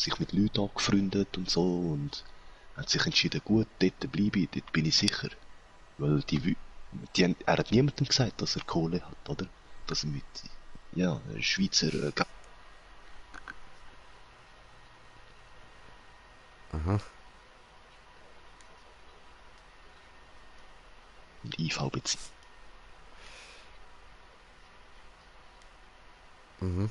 sich mit Leuten angefreundet und so und hat sich entschieden, gut, dort bleibe ich, dort bin ich sicher. Weil er hat niemandem gesagt, dass er Kohle hat, oder? Dass er mit, ja, Schweizer, Aha. und IV bezieht. Mhm.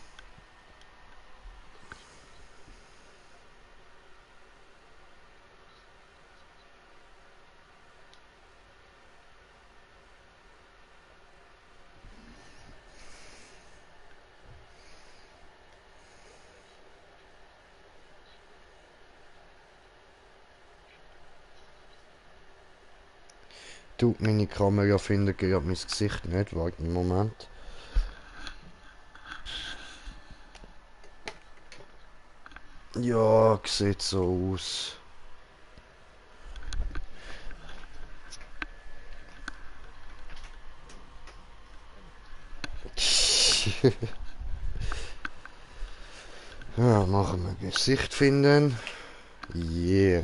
Du, meine Kamera findet gerade mein Gesicht nicht. Warte einen Moment. Ja, sieht so aus. Ja, machen wir Gesicht finden. Yeah.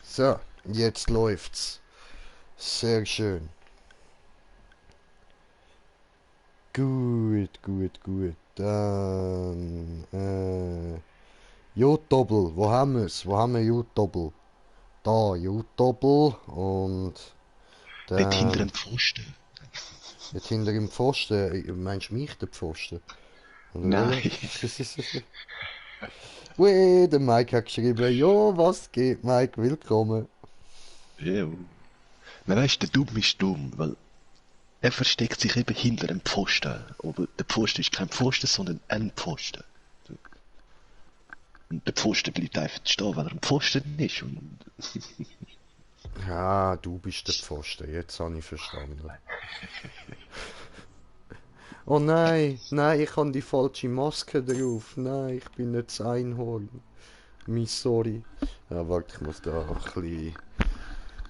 So, jetzt läuft's. Sehr schön. Gut, gut, gut. Dann, J-Doppel. Wo haben wir's? Wo haben wir J-Doppel? Da, J-Doppel. Und Dort hinter dann, dem Pfosten. jetzt hinter dem Pfosten. Meinst du mich, der Pfosten? Oder Nein. welcher? Ui, der Mike hat geschrieben, jo, was geht, Mike, willkommen. Ja. Nein, weißt du, der Dumm ist dumm, weil er versteckt sich eben hinter dem Pfosten. Aber der Pfosten ist kein Pfosten, sondern ein Pfosten. Und der Pfosten bleibt einfach stehen, weil er ein Pfosten ist. Und Ja, du bist der Pfosten, jetzt habe ich verstanden. Oh nein, nein, ich habe die falsche Maske drauf. Nein, ich bin nicht das Einhorn. Sorry. Ja, warte, ich muss da ein bisschen...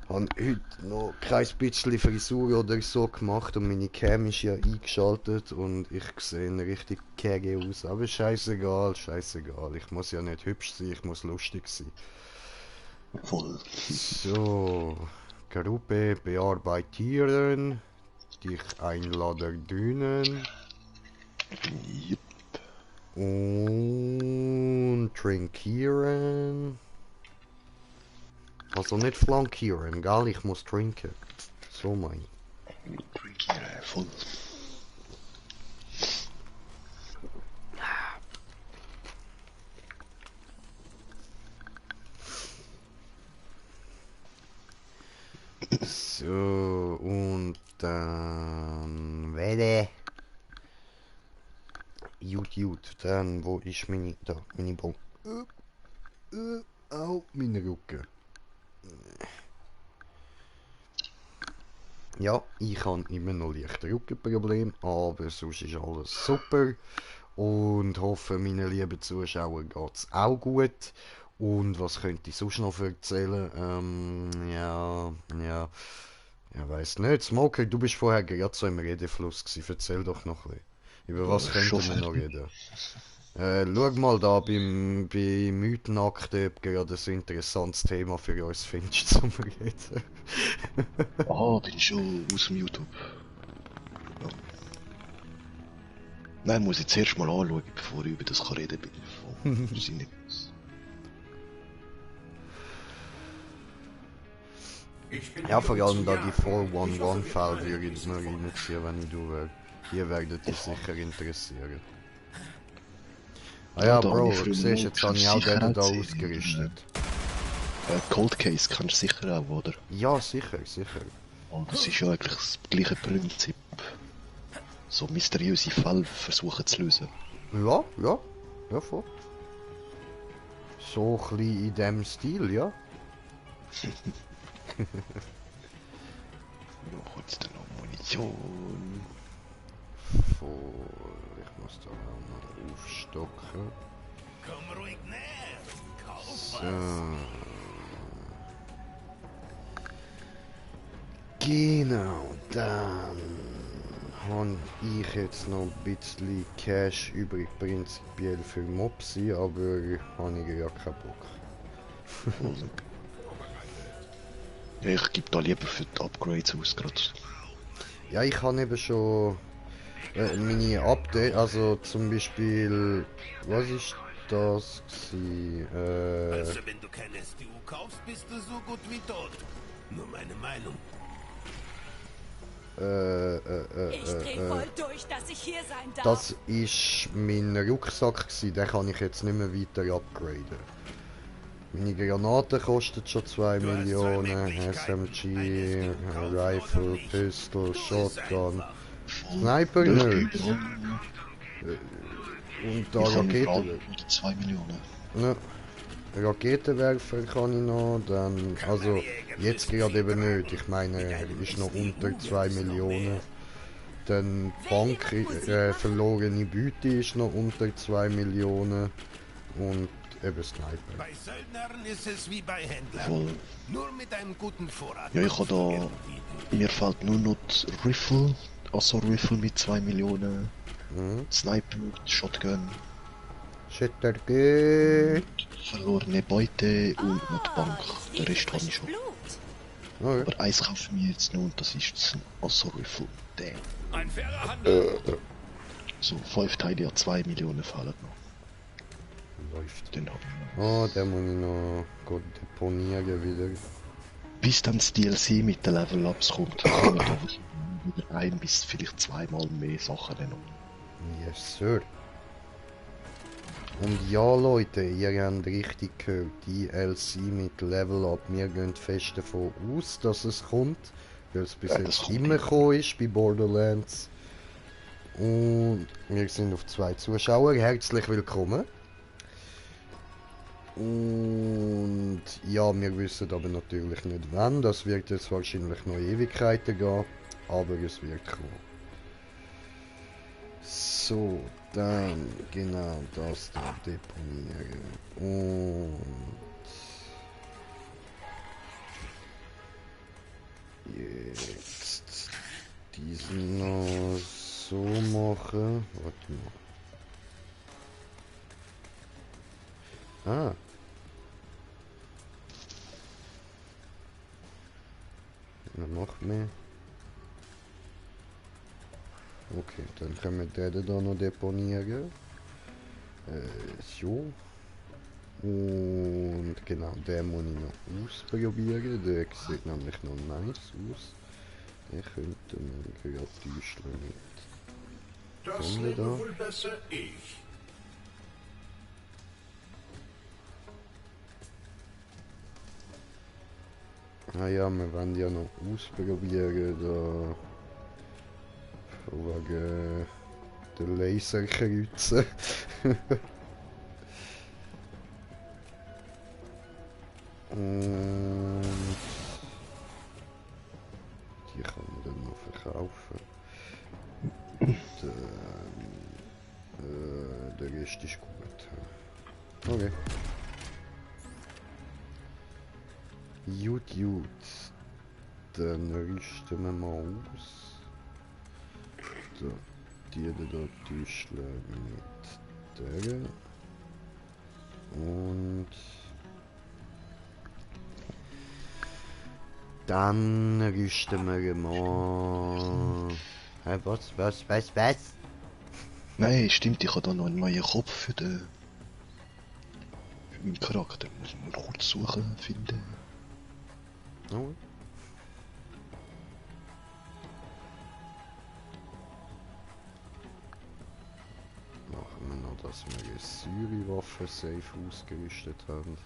Ich habe heute noch kein bisschen Frisur oder so gemacht und meine Cam ist ja eingeschaltet und ich sehe richtig kege aus. Aber scheißegal, scheißegal. Ich muss ja nicht hübsch sein, ich muss lustig sein. voll. So, Gruppe bearbeitieren, dich einladen drinnen Jupp. und trinkieren. Also nicht flankieren, gell? Ich muss trinken. So mein. Trinkieren, voll. So, und dann... Welle. Gut. Dann, wo ist meine... Da, meine Bon. Au, meine Rücken. Ja, ich habe immer noch leicht Rückenproblem, aber sonst ist alles super. Und hoffe, meinen lieben Zuschauern geht es auch gut. Und was könnte ich sonst noch erzählen? Ja, weiss nicht. Smoker, du bist vorher gerade so im Redefluss gewesen. Erzähl doch noch ein bisschen. Über was Schon könnten wir noch fertig. reden? Schau mal da bei Mythenakte, ob gerade ein interessantes Thema für uns findest zum Reden. Ah, bin schon aus dem YouTube. Ja. Nein, muss ich zuerst mal anschauen, bevor ich über das kann reden bin. Von Sinnemus. Ja, vor allem da die 411-Fälle würde ich mir reinziehen, wenn ich du wäre. Die werden dich sicher interessieren. Ah Ja, ja, da habe ich Bro, früher siehst, mal jetzt habe ich auch den da Sicherheitsserien. ausgerüstet. Cold Case kennst du sicher auch, oder? Ja, sicher. Und das ist ja eigentlich das gleiche Prinzip. So mysteriöse Fälle versuchen zu lösen. Ja, voll. So ein bisschen in dem Stil, ja. Ja, kurz dann noch Munition. Voll. Ich muss da auch mal aufstocken. Komm ruhig näher. Kauf So. was. Genau, dann habe ich jetzt noch ein bisschen Cash übrig, prinzipiell für Mopsi, aber habe ich ja keinen Bock. Ja, ich gebe da lieber für die Upgrades aus gerade. Ja, ich habe eben schon meine Update, also zum Beispiel, was ist das gewesen? Also, wenn du keine STU kaufst, bist du so gut wie tot. Nur meine Meinung. Ich dreh voll durch, dass ich hier sein darf. Das ist mein Rucksack gewesen, den kann ich jetzt nicht mehr weiter upgraden. Meine Granaten kosten schon 2 Du hast zwei Millionen, Möglichkeiten. SMG, Eine STU kaufen Rifle, oder nicht. Pistol, Tu es Shotgun, einfach. Sniper Ja, nicht. ich Und da habe Raketen. gerade 2 Millionen. Ja, Raketenwerfer kann ich noch, dann, also jetzt gerade eben nicht, ich meine, er ist noch unter 2 Millionen. Dann Bank, verlorene Beute ist noch unter 2 Millionen und eben Sniper. Bei Söldnern ist es wie bei Händlern. Voll. Nur mit einem guten Vorrat. Ja, ich habe da... Mir fehlt nur noch die Rifle. Assault Rifle mit 2 Millionen. Sniper, Shotgun, Shitterge. verlorene Beute und noch die Bank. Den Rest habe ich schon. Blut. Okay. Aber eins kaufe ich mir jetzt noch und das ist das Assault Rifle. Damn. Ein fairer Handel. So, 5 Teile, ja 2 Millionen fehlen noch. Läuft. Den habe ich noch. Oh, den muss ich noch gut deponieren wieder. Bis dann das DLC mit den Level-Ups kommt, kommen da wieder ein bis vielleicht zweimal mehr Sachen noch. Yes, Sir. Und ja, Leute, ihr habt richtig gehört, DLC mit Level Up. Wir gehen fest davon aus, dass es kommt, weil es bis Ja, jetzt das kommt immer immer. gekommen ist bei Borderlands. Und wir sind auf 2 Zuschauer. Herzlich willkommen. Und ja, wir wissen aber natürlich nicht wann. Das wird jetzt wahrscheinlich noch Ewigkeiten gehen, aber es wird kommen. So, dann genau das da deponieren. Und jetzt diesen noch so machen. Warte mal. Ah. Noch mehr. Okay, dann können wir den da noch deponieren. So. Und genau, den muss ich noch ausprobieren. Der sieht nämlich noch nice aus. Den könnten wir gerade täuschen mit. Das Haben wir lebe da? wohl besser ich. Ah ja, wir wollen ja noch ausprobieren, da. Wegen der Laserkreuze. Und die kann man dann noch verkaufen. Der Rest ist gut. Okay. Gut. Dann rüsten wir mal aus. So, die da täuschen mit der. Und dann rüsten wir mal. Hey, was? Nein, stimmt, ich habe da noch einen neuen Kopf für den... für meinen Charakter. Muss man kurz suchen, finden. Oh. Machen wir noch, dass wir eine Syri-Waffe safe ausgerüstet haben.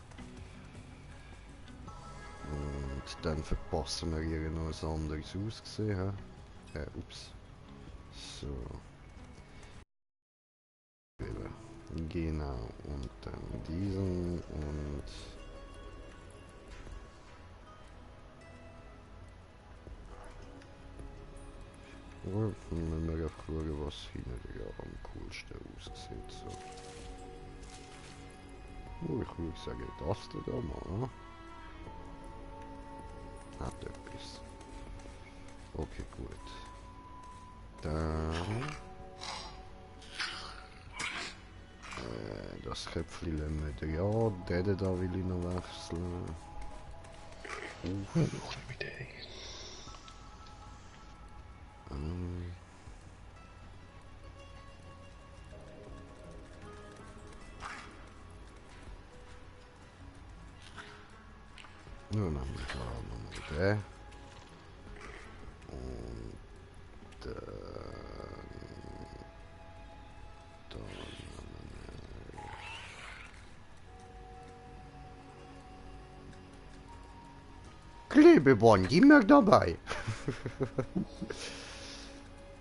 Und dann verpassen wir ihr noch ein anderes Aussehen. Ups. So. Genau. Und dann diesen und... Oder müssen wir einfach schauen, was hinten am coolsten aussieht. So. Ich würde sagen, das da mal. Hat etwas. Okay, gut. Dann Grasköpfchen lassen wir. Ja, den da will ich noch wechseln. Noch eine Idee. Nun haben wir da nochmal den. Und dann Klebeband, immer dabei.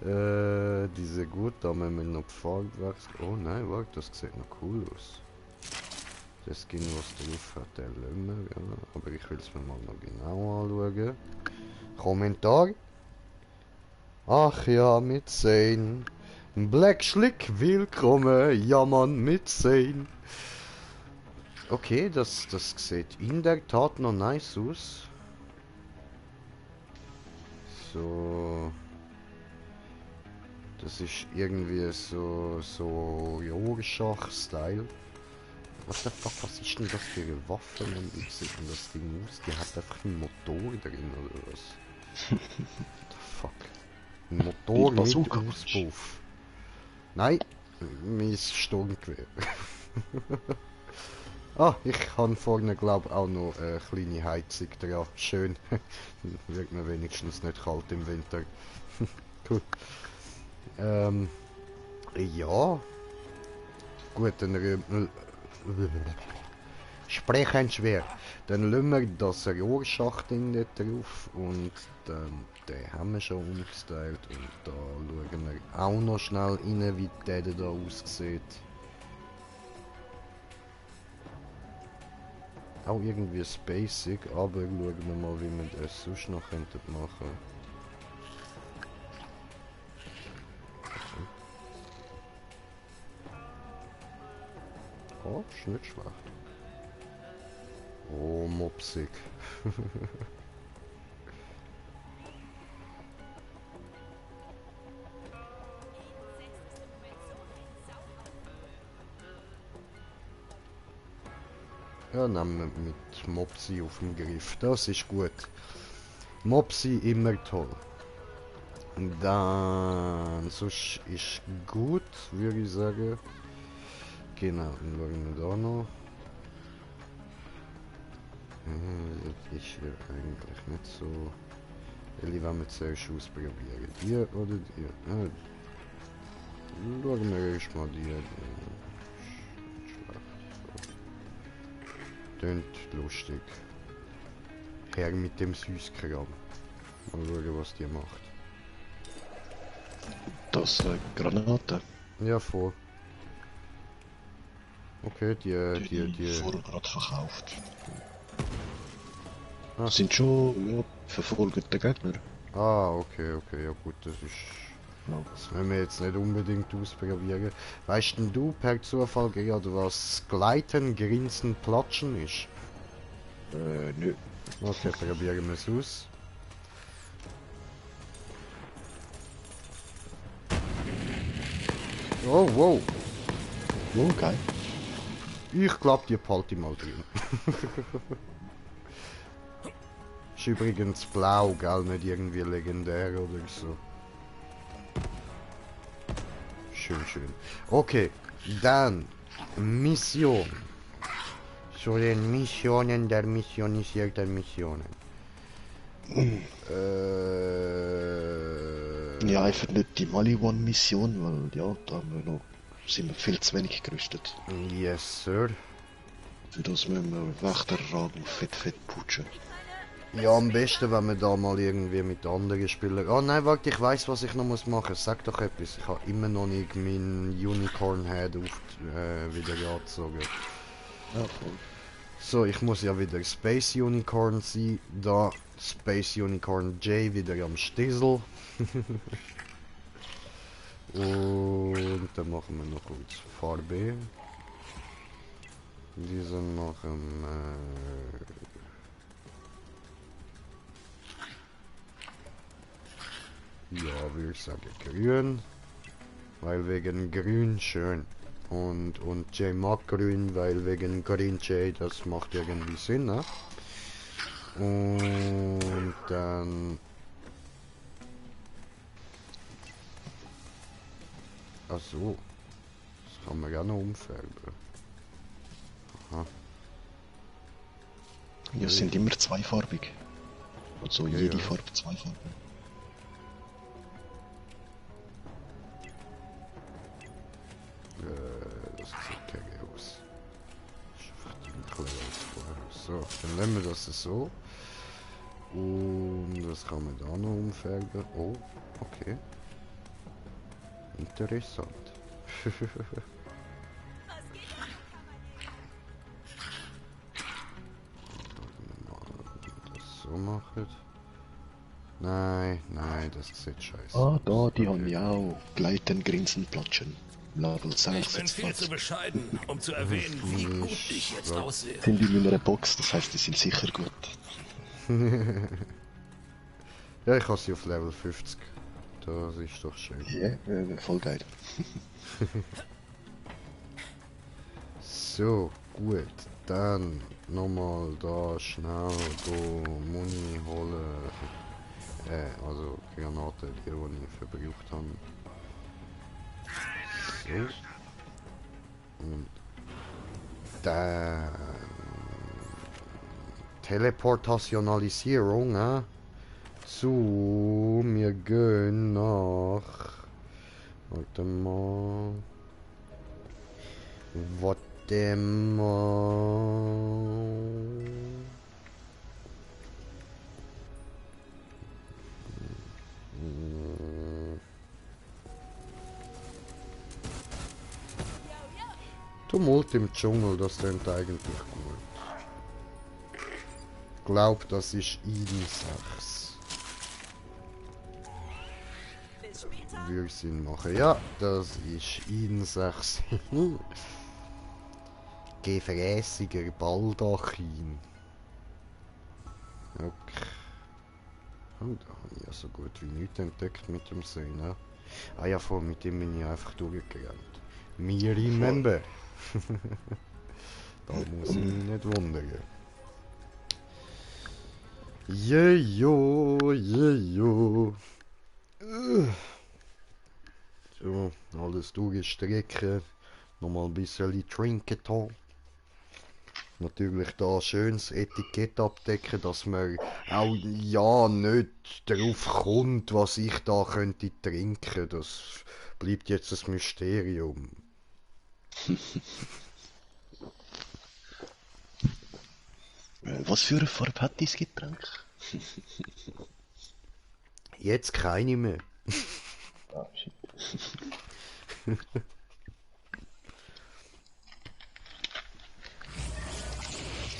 Diese gut, da haben wir noch Farbe wechseln. Oh nein, warte, das sieht noch cool aus. Das Skin, was drauf hat, der Lömmer, ja. Aber ich will es mir mal noch genau anschauen. Kommentar. Ach ja, mit Zane. Black Schlick, willkommen. Ja Mann, mit Zane. Okay, das sieht in der Tat noch nice aus. So. Das ist irgendwie so Rorschach-Style. What the fuck, was ist denn das für eine Waffe und wie sieht denn das Ding aus? Die hat einfach einen Motor drin oder was? What the fuck? Ein Motor mit Auspuff. Nein, mein Sturmgewehr. Ah, ich habe vorne glaube auch noch eine kleine Heizung dran. Schön. Wird mir wenigstens nicht kalt im Winter. Cool. Ja. Gut, dann sprechen schwer. Dann lassen wir das Rohrschachtding nicht drauf und den haben wir schon umgestylt und da schauen wir auch noch schnell rein, wie der da aussieht. Auch irgendwie basic, aber schauen wir mal, wie wir das sonst noch könnten machen. Oh, ist nicht schlecht. Oh, mopsig. Ja, nehmen wir mit Mopsi auf dem Griff. Das ist gut. Mopsi immer toll. Dann, sonst ist gut, würde ich sagen. Genau, dann schauen wir da noch. Das ist ja eigentlich nicht so. Welche wollen wir zuerst ausprobieren? Die oder die? Ja, schauen wir erstmal die. Tönt lustig. Her mit dem Süßkram. Mal schauen, was die macht. Das Granate. Ja, voll. Okay, die vorher gerade verkauft. Ah. Sind schon, ja, verfolgte Gegner. Ah, okay, ja gut, das ist... Ja. Das müssen wir jetzt nicht unbedingt ausprobieren. Weißt denn du per Zufall gerade, was Gleiten, Grinsen, Platschen ist? Nö. Okay, probieren wir es aus. Oh, wow. Oh, geil. Ich glaube, die behalte ich mal drin. Ist übrigens blau, gell? Nicht irgendwie legendär oder so. Schön. Okay, dann Mission. Zu den Missionen der missionisierten Missionen. Ja, einfach nicht die Maliwan-Mission, weil ja, da haben wir noch, sind wir viel zu wenig gerüstet. Yes, sir. Für das müssen wir Wächterrang fett putschen. Ja, am besten, wenn wir da mal irgendwie mit anderen Spielern... Oh nein, warte, ich weiß, was ich noch muss machen. Sag doch etwas. Ich habe immer noch nicht meinen Unicorn Head wieder angezogen. Ja, voll. So, ich muss ja wieder Space Unicorn sein. Da Space Unicorn J wieder am Stiesel. Und dann machen wir noch kurz Farbe. Diese machen ja, würde ich sagen grün. Weil wegen grün schön. Und Jay mag grün, weil wegen Green Jay, das macht irgendwie Sinn, ne? Und dann... Ach so. Das kann man ja noch umfärben. Aha. Ja, es sind immer zweifarbig. Also Ja, jede ja. Farbe zweifarbig. Das sieht kacke aus. Ist einfach dunkler als vorher. So, dann nehmen wir das so. Und das kann man da noch umfärben. Oh, okay. Interessant. Das so machen. Nein, nein, das sieht scheiße Ah, da, aus. die haben ja auch. Gleiten, grinsen, platschen. Level Ich 6, bin viel zu bescheiden, um zu erwähnen, wie gut ich jetzt So. aussehe. sind in meiner Box, das heißt, die sind sicher gut. Ja, ich habe sie auf Level 50. Das ist doch schön. Ja, voll geil. So, gut. Dann nochmal da schnell Muni holen. Also Granaten, die ich verbraucht habe. So. Und dann Teleportationalisierung, zu wir gehen nach. Warte mal. Warte mal. Tumult im Dschungel, das klingt eigentlich gut. Ich glaube, das ist Eden 6. Bis später. Würde Sinn machen. Ja, das ist Eden 6. Gefräßiger Baldachin. Okay. Und da habe ich ja so gut wie nichts entdeckt mit dem See, ne? Ah ja, vor mit dem bin ich einfach durchgerannt. Me remember. Da muss ich mich nicht wundern. Jejo, jejo. So, alles durchstrecken. Nochmal ein bisschen trinken da. Natürlich da schönes Etikett abdecken, dass man auch ja nicht darauf kommt, was ich da könnte trinken. Das bleibt jetzt ein Mysterium. Was für eine Farbe hat dieses Getränk? Jetzt keine mehr. Ah, shit.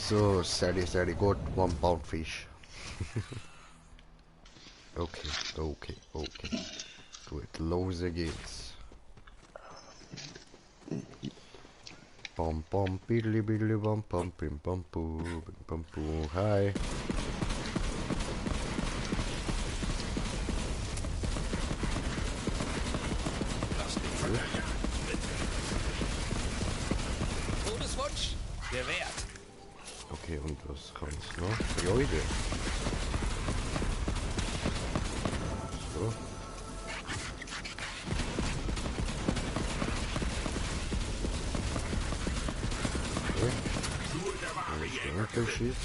So, sehr gut. 1 pound fish. Okay. Gut, los geht's. Bam bam bidli bidli bam bam bim bam bu bim bam bu. Hi. Todeswunsch? Gewährt. Okay, und was kann's noch? Freude. So. Unterschied.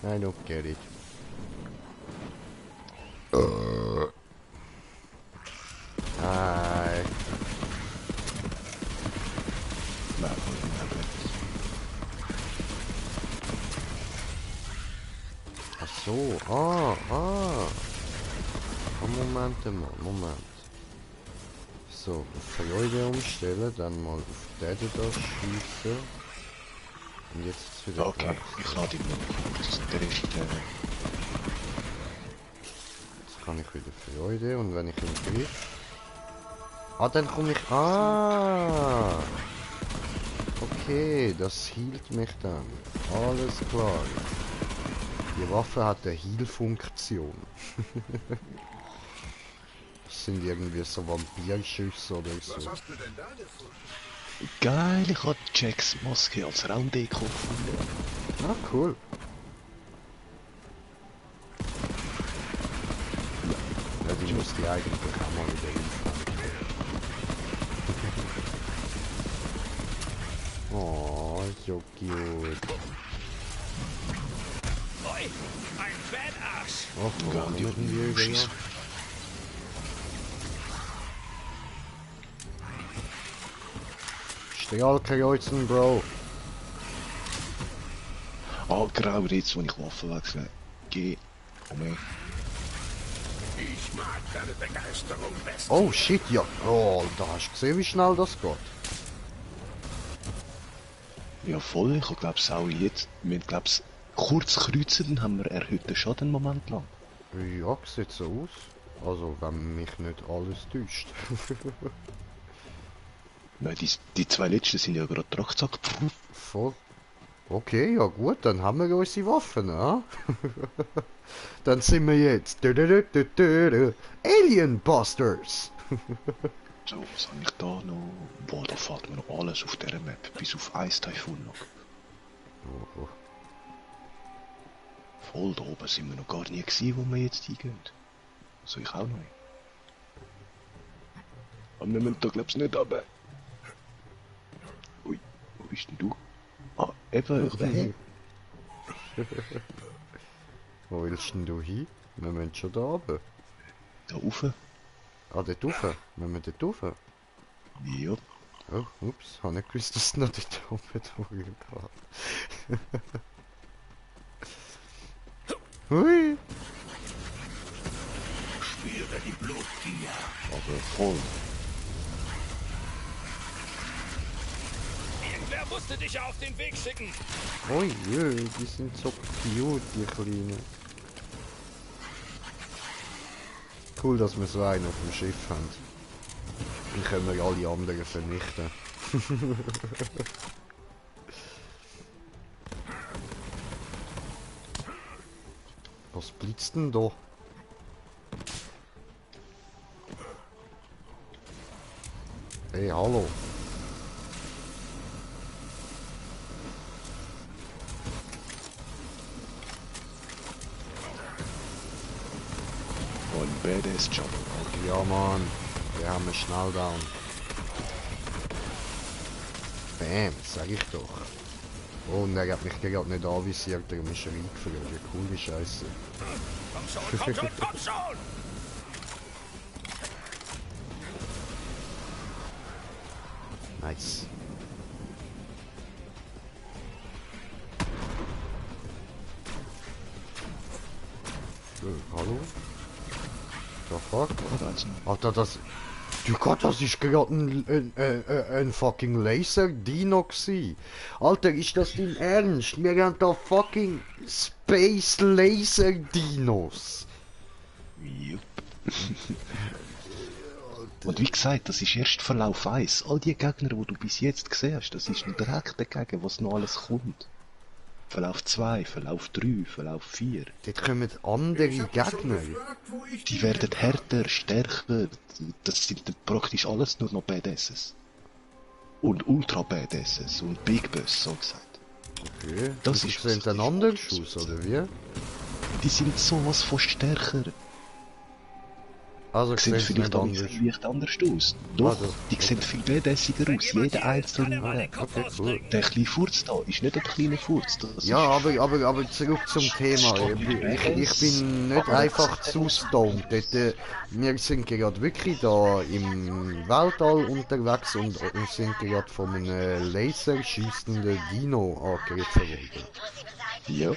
I don't get it. Hi. Nein, voll nicht. Ach so, Moment. So, auf Freude umstellen, dann mal auf den da schießen. Und jetzt wieder Okay, ich lade ihn noch kurz. Der ist, Jetzt kann ich wieder Freude und wenn ich ihn triff... Ah, dann komme ich... Okay, das hielt mich dann. Alles klar. Die Waffe hat eine Heal-Funktion. Das sind irgendwie so Vampirschüsse oder so. Geil, ich hab Jacks Maske als Raumdeko gefunden. Ah, cool. Ja, die muss die eigentlich auch mal wieder hinfangen. Oh, so cute. Oi, ein Badass. Oh, Ja, wo die kommen wir wieder? Schieß. Strahlkreuzen, Bro. Ah, genau jetzt, wo ich Waffen wechsle. Geh. Komm her. Ich mag deine Begeisterung besten. Oh shit, ja. Oh, da hast du gesehen, wie schnell das geht. Ja voll, ich glaub's auch jetzt. Wir glaub's kurz kreuzen, dann haben wir erhöhten Schaden einen Moment lang. Ja, sieht so aus. Also, wenn mich nicht alles täuscht. Nein, die zwei letzten sind ja gerade Trachtzack. Voll. Okay, ja gut, dann haben wir unsere Waffen, ja? Dann sind wir jetzt Alien Busters. So, was habe ich da noch? Boah, da fährt mir noch alles auf dieser Map, bis auf Ice Typhoon noch. Oh, Voll, da oben sind wir noch gar nie gewesen, wo wir jetzt hingehen. Also ich auch noch nicht. Aber wir müssen da glaub's nicht runter. Ui, wo bist denn du? Ah, eben, ich bin hier. Wo willst denn du hin? Wir müssen schon da oben. Da rauf. Ah, dort rauf. Wir müssen dort rauf. Ja. Oh, ups, habe nicht gewusst, dass es noch dort oben durchgeht. Hui! Spüre die Blutgier. Aber voll. Irgendwer musste dich ja auf den Weg schicken. Ui, jö, die sind so cute, die Kleinen. Cool, dass wir so einen auf dem Schiff haben. Dann können wir alle anderen vernichten. Was blitzt denn da? Hey, hallo. Oh, ein Badass-Job. Ja, Mann. Wir haben einen schnell down. Bam, sag ich doch. Oh, und er hat mich gerade nicht anvisiert, darum ist er eingefroren. Wie cool die Scheiße. Komm schon, komm schon, komm schon. Nice. Hallo? The fuck? Alter, das... Du Gott, das ist gerade ein fucking Laser-Dino gsi. Alter, ist das dein Ernst? Wir haben da fucking Space Laser-Dinos. Jupp. Und wie gesagt, das ist erst Verlauf 1. All die Gegner, die du bis jetzt gesehen hast, das ist direkt dagegen, was noch alles kommt. Verlauf 2, Verlauf 3, Verlauf 4. Dort kommen andere Gegner. Die werden härter, stärker. Das sind dann praktisch alles nur noch Badasses. Und Ultra Badasses und Big Boss, so gesagt. Okay, Das die ist sehen was- dann anders aus, oder wie? Die sind sowas von stärker. Also Die sehen sehen sie vielleicht nicht auch anders. leicht anders aus. Doch, Also, die sehen viel badassiger aus. Jeder einzelne. Okay, cool. Der kleine Furz da ist nicht ein kleiner Furz. Das Ja, ist aber zurück zum Thema. Ich bin nicht einfach zu stoned. Dort, wir sind gerade wirklich da im Weltall unterwegs und sind gerade von einem laserschießenden Dino angegriffen worden. Ja.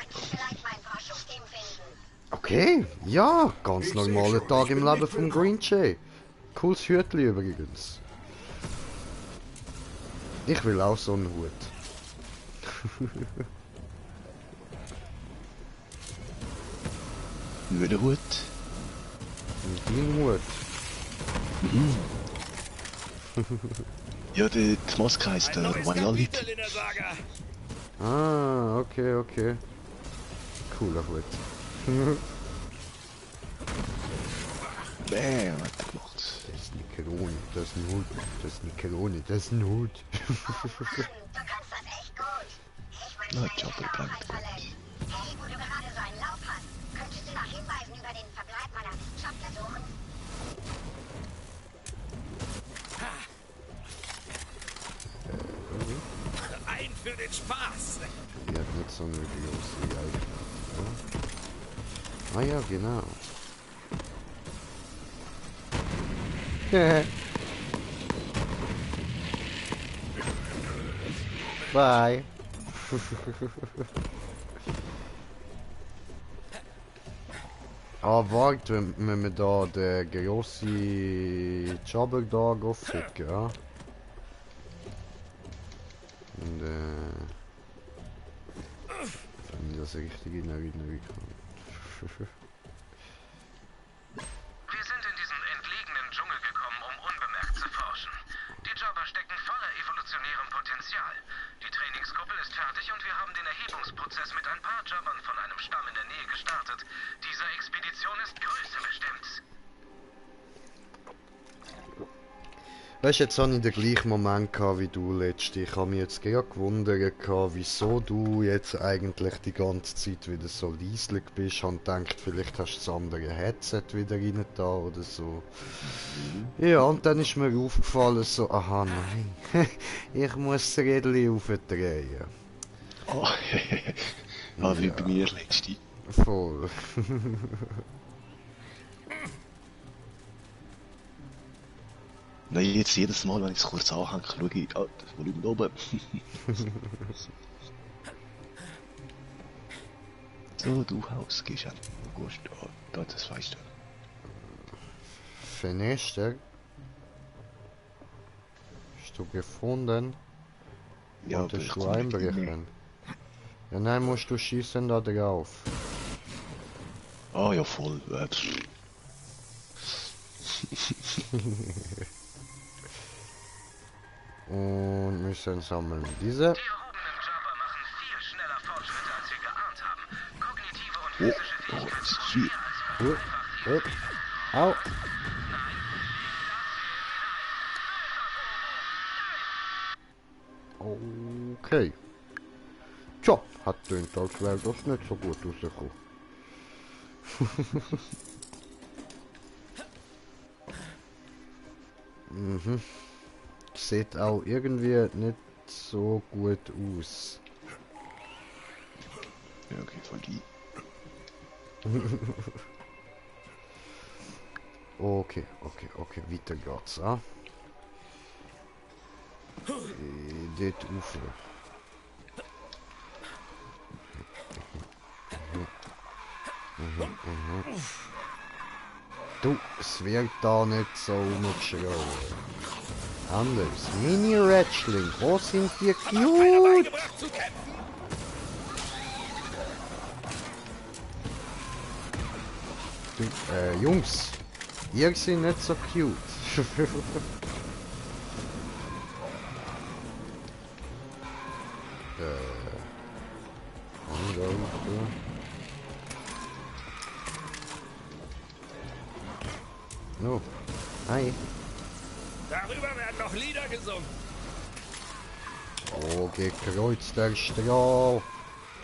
Okay, ja, ganz normaler Tag im Leben vom Green Jay. Cooles Hütli übrigens. Ich will auch so einen Hut. Mühlenhut. Dein Hut. Ja, die Maske heisst Ein neues Royality. Kapitel in der Saga. Ah, okay, okay. cooler Hut. Bäm, hat er gemacht. Das ist eine Krone, das ist ein Hut, das ist eine Krone, das ist ein Hut. Du kannst das echt gut. Ich wünsche Na, dir Jobber nicht bleibt. Hey, wo du gerade so einen Lauf hast, könntest du nach Hinweisen über den Verbleib meiner Wissenschaftler suchen? Ein für den Spaß. Die hat nicht so eine große Eichel. Ah ja, genau. Bye. Ah, warte, wenn wir da den grossen Jobber da aufschicken, ja? Und wenn ich das richtig in Erinnerung habe. Wir sind in diesen entlegenen Dschungel gekommen, um unbemerkt zu forschen. Die Jobber stecken voller evolutionärem Potenzial. Die Trainingskuppel ist fertig und wir haben den Erhebungsprozess mit ein paar Jobbern von einem Stamm in der Nähe gestartet. Diese Expedition ist Größe bestimmt. Weißt du, jetzt habe ich den gleichen Moment gehabt wie du letzte. Ich habe mich jetzt gerade gewundert, wieso du jetzt eigentlich die ganze Zeit wieder so leislich bist und denkt, vielleicht hast du das andere Headset wieder rein da oder so. Ja, und dann ist mir aufgefallen, so, aha, nein, ich muss das Rädchen aufdrehen. Oh, ah, wie bei mir letzte. Voll. Nein, jetzt jedes Mal, wenn ich es kurz anhänge, schaue ich, ah, das Volumen oben. So, du Haus, gehst an. Gut, da, das weißt du. Fenster. Hast du gefunden? Ja, Und aber hast ich du komme nicht rein. einbrechen? Ja, nein, musst du schießen da drauf. Ah, ja, voll. Und müssen sammeln diese. Die erhobenen Jobber machen viel schneller Fortschritte, als wir geahnt haben. Kognitive und Oh, physische oh, Fähigkeiten das ist wurden viel. mehr als Au. Okay. Tja, hat tönt, als wäre das nicht so gut rausgekommen. Mhm. Sieht auch irgendwie nicht so gut aus. Ja, okay, voll die. Okay, weiter geht's, ah. Dort Ufer. Du, es wird da nicht so rumgeschrien. Anders, Mini-Ratchling, wo sind die cute? Beigebracht zu kämpfen. Du, Jungs, ihr seid nicht so cute. Angabe. No. Hi. Darüber werden noch Lieder gesungen. Oh, gekreuzter Strahl.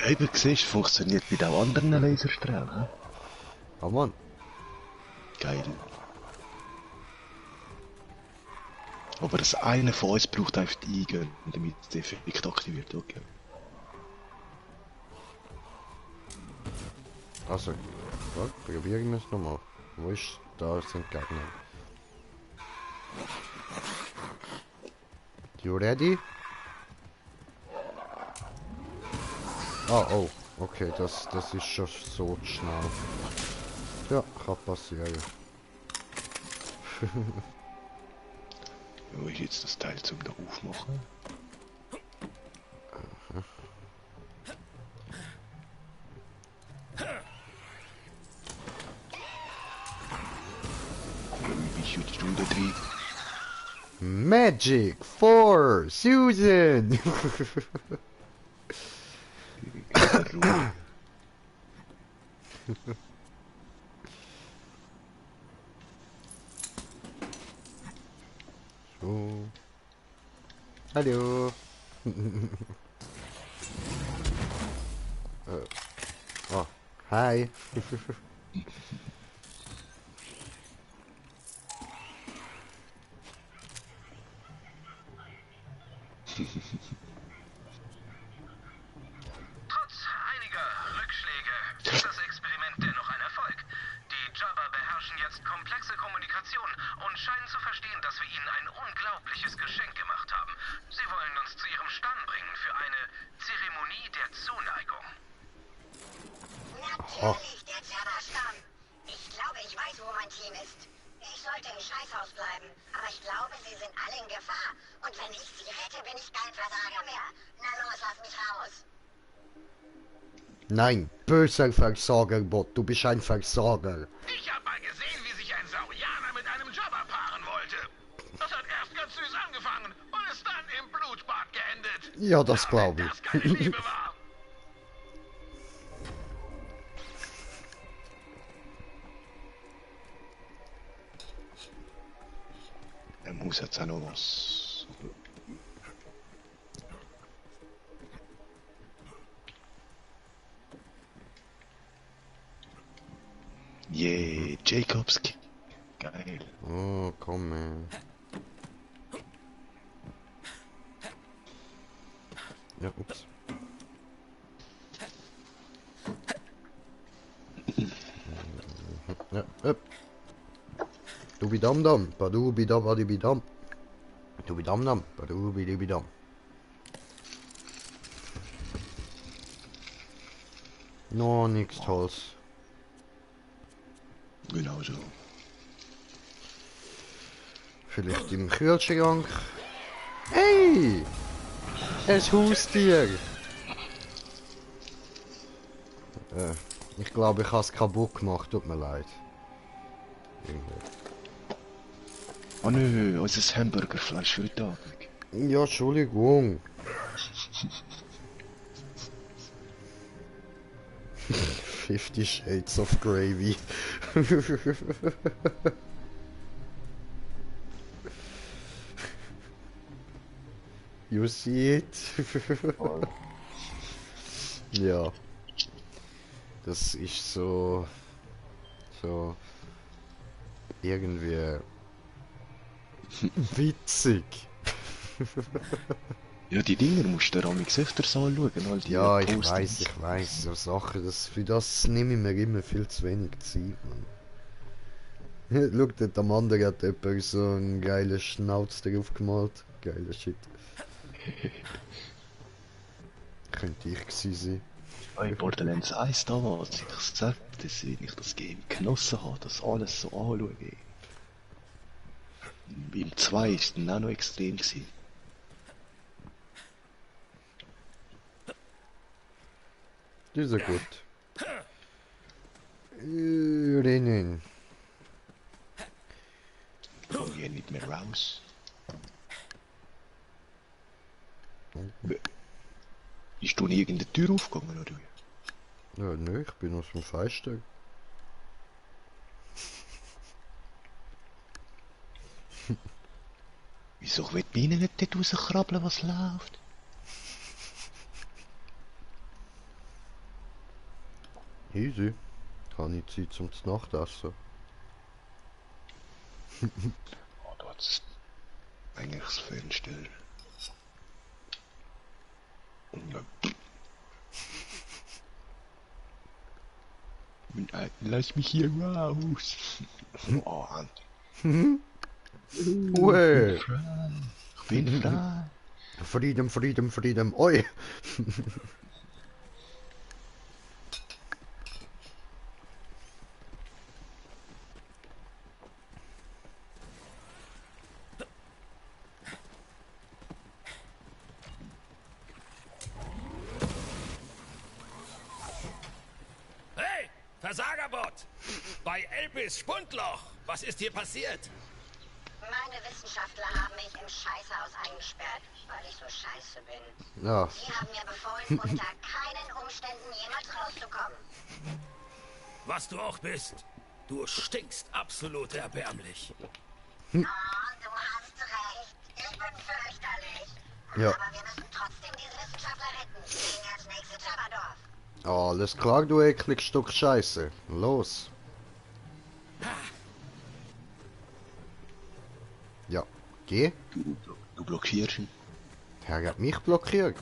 Eben, siehst du, funktioniert mit auch anderen Laserstrahlen. He? Oh Mann. Geil. Aber das eine von uns braucht einfach die Eingehen, damit der Effekt aktiviert, okay. Also, ja, probieren wir es nochmal. Wo ist da sind Gegner? You ready? Ah, oh, okay, das ist schon so schnell. Ja, kann passieren. Wo ist jetzt das Teil zum da aufmachen? Wie bist du die Stunde drin? Magic for Susan! So. Hallo. Oh, hi. Trotz einiger Rückschläge ist das Experiment dennoch ein Erfolg. Die Jabba beherrschen jetzt komplexe Kommunikation und scheinen zu verstehen, dass wir ihnen ein unglaubliches Geschenk gemacht haben. Sie wollen uns zu ihrem Stamm bringen für eine Zeremonie der Zuneigung. Natürlich, der Jabba-Stamm. Ich glaube, ich weiß, wo mein Team ist. Ich sollte im Scheißhaus bleiben, aber ich glaube, sie sind alle in Gefahr. Und wenn ich sie rette, bin ich kein Versager mehr. Na los, lass mich raus. Nein, böser Versagerbot, du bist ein Versager. Ich habe mal gesehen, wie sich ein Saurianer mit einem Jabba paaren wollte. Das hat erst ganz süß angefangen und ist dann im Blutbad geendet. Ja, das glaube Das keine ich. Liebe war. Er muss jetzt auch noch was. Yeah, Jacobs Kick. Geil. Oh, komm, ey. Ja, ups. Ja, upp. Dubidam-dam, badubidam-badibidam. Dubidam-dam, badubidibidam. No, nix Tolles. Genau so. Vielleicht im Kühlschrank. Hey! Ein Haustier! Ich glaube, ich habe es kaputt gemacht, tut mir leid. Irgendwie. Oh nö, unser Hamburgerfleisch für heute Abend. Ja, Entschuldigung. 50 Shades of Gravy. You see it? Ja. Das ist so irgendwie witzig. Ja, die Dinger musst du dir am öfters anschauen, all die Ja, ich Postings. weiß, so Sachen, für das nehme ich mir immer viel zu wenig Zeit, man. Schau, dort am anderen hat jemand so einen geilen Schnauz drauf gemalt. Geiler Shit. Könnte ich gewesen sein. Bei Borderlands 1 damals, ich gesagt, dass wenn ich das Game genossen habe, das alles so anschaue. Beim 2 ist es dann auch noch extrem gewesen. Das ist ja gut. Rennen. Komm hier nicht mehr raus. Ist du in irgendeine Tür aufgegangen, oder? Ja, nö, ich bin aus dem Fenster. Wieso will die Biene nicht dort rauskrabbeln, was läuft? Easy. Habe ich Zeit zum Nachtessen. Oh, da hat es eigentlich das Fenster. Und ja. Lass mich hier raus. Oh, Ue! ich bin frei. Freedom, freedom, freedom. Oi! Hey, Versagerbot! Bei Elpis Spundloch! Was ist hier passiert? Meine Wissenschaftler haben mich im Scheißhaus eingesperrt, weil ich so scheiße bin. Ja, Sie haben mir befohlen, unter keinen Umständen jemals rauszukommen. Was du auch bist. Du stinkst absolut erbärmlich. Oh, du hast recht. Ich bin fürchterlich. Ja. Aber wir müssen trotzdem diese Wissenschaftler retten. Die gehen ins nächste Jabberdorf. Alles klar, du ekliges Stück Scheiße. Los. Ja, geh. Du blockierst ihn. Der hat mich blockiert.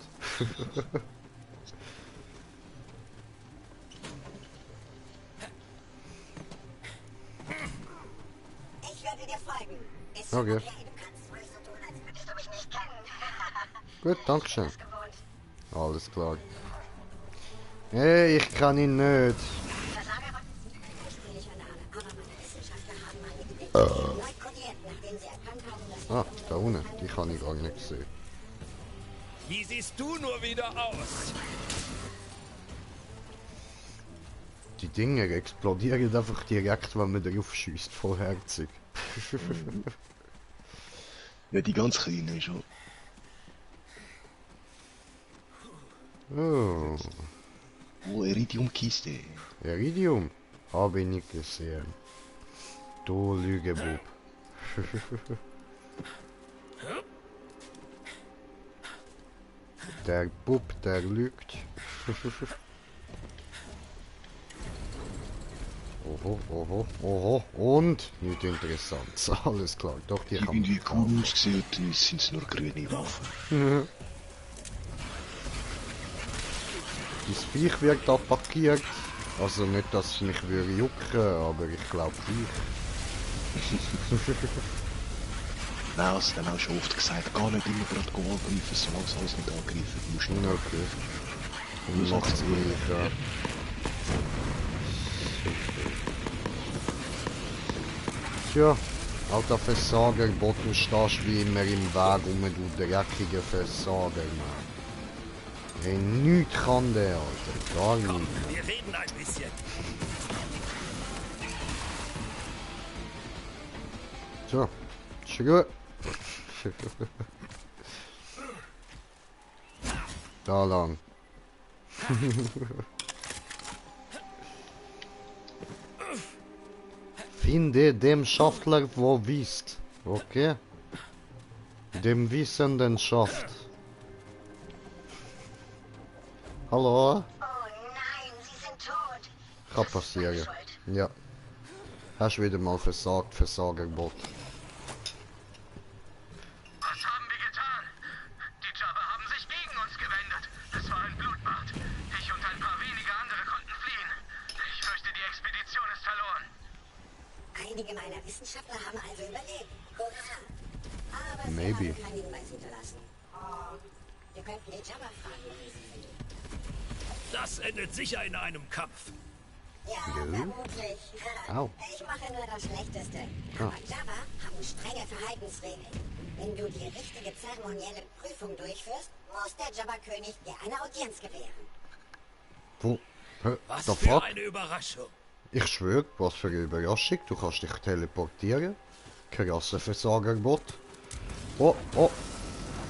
Ich werde dir folgen. Ist Okay. okay. Du kannst ruhig so tun, als würdest du mich nicht kennen. Gut, dankeschön. Das gewohnt. Alles klar. Hey, ich kann ihn nicht. Versager. Ursprünglicher Name, aber meine Wissenschaftler haben meine Identität neu kodiert, nachdem sie erkannt haben, dass Ah, da unten. Die kann ich gar nicht sehen. Wie siehst du nur wieder aus? Die Dinge explodieren einfach direkt, wenn man drauf schießt. Vollherzig. Ja, die ganz kleinen schon. Oh, Oh, Iridium-Kiste. Iridium. Habe ich nicht gesehen. Du Lügebub. Der Bub, der lügt. Oho, oho, oho. Und? Nicht interessant. Alles klar. Doch, die kann Irgendwie man cool ausgesehen, dann sind es nur grüne Waffen. Das Viech wird attackiert. Also nicht, dass es mich würde jucken, aber ich glaube dich. Nein, also dann auch schon oft gesagt, gar nicht immer gerade angreifen, solange es alles nicht angreifen. Du musst nicht Okay. Du Und macht's sagst gleich, ja. Tja, alter Versager, Bot, du stehst wie immer im Weg um, du dreckiger Versager, Mann. Hey, nichts kann der, Alter, gar nicht. Wir reden ein bisschen. So, ist gut. Da lang. Finde dem Schaffler, wo wisst. Okay? Dem Wissenden schafft. Hallo? Oh nein, sie sind tot. Kann passieren. Ja. Hast wieder mal versagt, Versagerbot. Was haben wir getan? Die Jabber haben sich gegen uns gewendet. Es war ein Blutbad. Ich und ein paar wenige andere konnten fliehen. Ich fürchte, die Expedition ist verloren. Einige meiner Wissenschaftler haben also überlebt. Hurra! Aber sie Maybe. haben keinen Hinweis hinterlassen. Oh, wir könnten die Jabber fragen, wo sie sind. Das endet sicher in einem Kampf. Ja, vermutlich. Au. Ich mache nur das Schlechteste. Ah. Aber Jabba haben strenge Verhaltensregeln. Wenn du die richtige zeremonielle Prüfung durchführst, muss der Jabba-König dir eine Audienz gewähren. Wo? Hä? Was The für fuck? eine Überraschung. Ich schwöre, was für eine Überraschung. Du kannst dich teleportieren. Krasse Versagerbot. Oh, oh.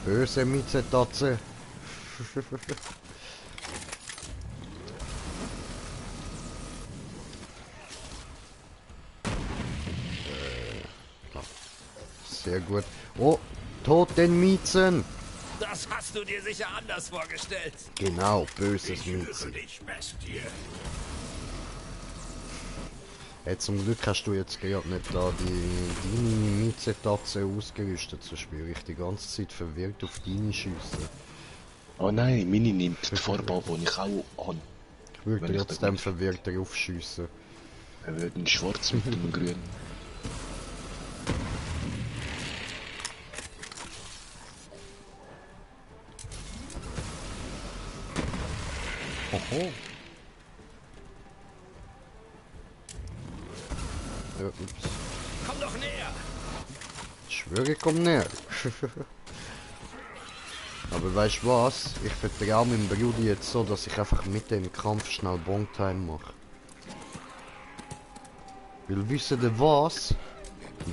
Böse Miezetatze. Sehr gut. Oh, toten Miezen. Das hast du dir sicher anders vorgestellt. Genau, böses Miezen. dich, Bestie. Hey, zum Glück hast du jetzt gerade nicht da deine Miezetatze ausgerüstet, so spüre ich die ganze Zeit verwirrt auf deine Schüsse. Oh nein, Mini nimmt die Farbe an, die ich auch habe. Ich würde Wenn ich trotzdem das- verwirrt darauf schiessen. Er wird ein Schwarz mit einem Grün. Oho. Ja, ups. Komm doch näher. Ich schwöre, ich komm näher. Aber weißt du was? Ich vertraue meinem Bruder jetzt so, dass ich einfach mit dem Kampf schnell Bongtime mache. Weil wisst ihr was?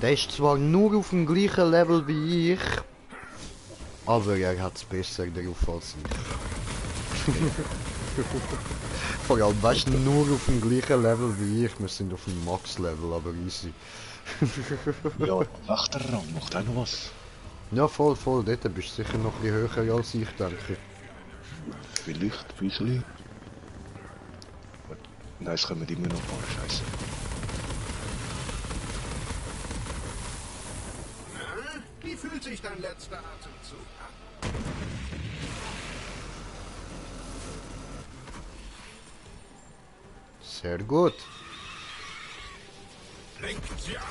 Der ist zwar nur auf dem gleichen Level wie ich, aber er hat es besser drauf als ich. Vor allem, weißt du, nur auf dem gleichen Level wie ich. Wir sind auf dem Max-Level, aber easy. Ja, Wächterrang macht auch noch was. Ja, voll, voll. Dort bist du sicher noch ein bisschen höher als ich, denke ich. Vielleicht ein bisschen. Nein, es kommen immer noch ein paar Scheiße. Wie fühlt sich dein letzter Atemzug an? Sehr gut. Lenken Sie ab!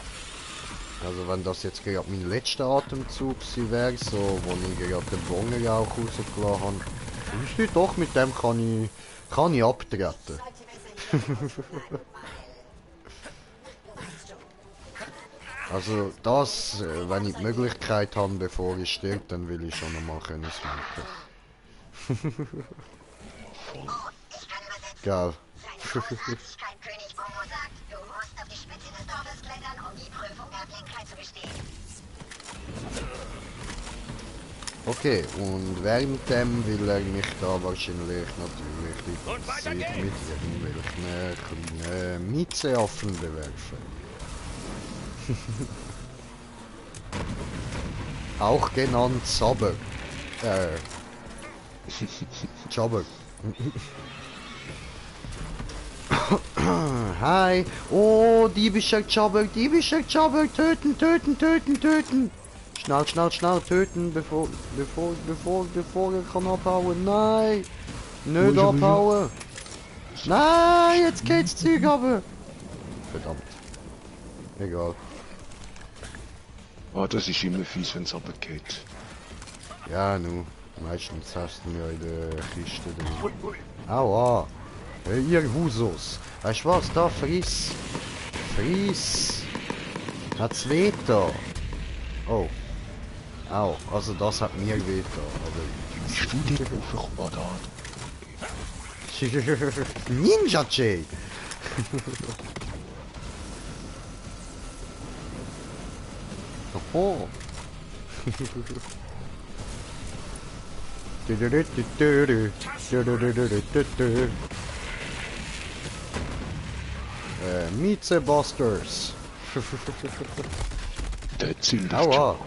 Also wenn das jetzt gerade mein letzter Atemzug wäre, so, wo ich gerade den Bongerauch rausgelassen habe, wüsste ich doch, mit dem kann ich abtreten. Also das, wenn ich die Möglichkeit habe, bevor ich stirb, dann will ich schon einmal können smoken. Geil. Seine Großartigkeit König Momo sagt, du musst auf die Spitze des Dorfes klettern, um die Prüfung der Blinkheit zu bestehen. Okay, und während dem will er mich da wahrscheinlich natürlich die Zeit mit irgendwelchen kleinen Miezeaffen bewerfen. Auch genannt Sabber. Jabber. Hi. Oh, diebischer Jabber, töten, töten, töten, töten. Schnell, schnell, schnell töten, bevor er kann abhauen. Nein. Nicht abhauen. Nein, jetzt geht's Zeug aber. Verdammt. Egal. Ah, das ist immer fies, wenn es runtergeht. Ja, nu. Meistens hast du ihn ja in der Kiste drin. Aua. Hey, ihr Husos. Weißt du was? Da, friss. Friss. Hat's weh da? Oh. Au. Also das hat mir weh da. Aber... Ich bin dir aufgekommen, da. Ninja Jay. Oho. Miezebusters. Der zündet Aua.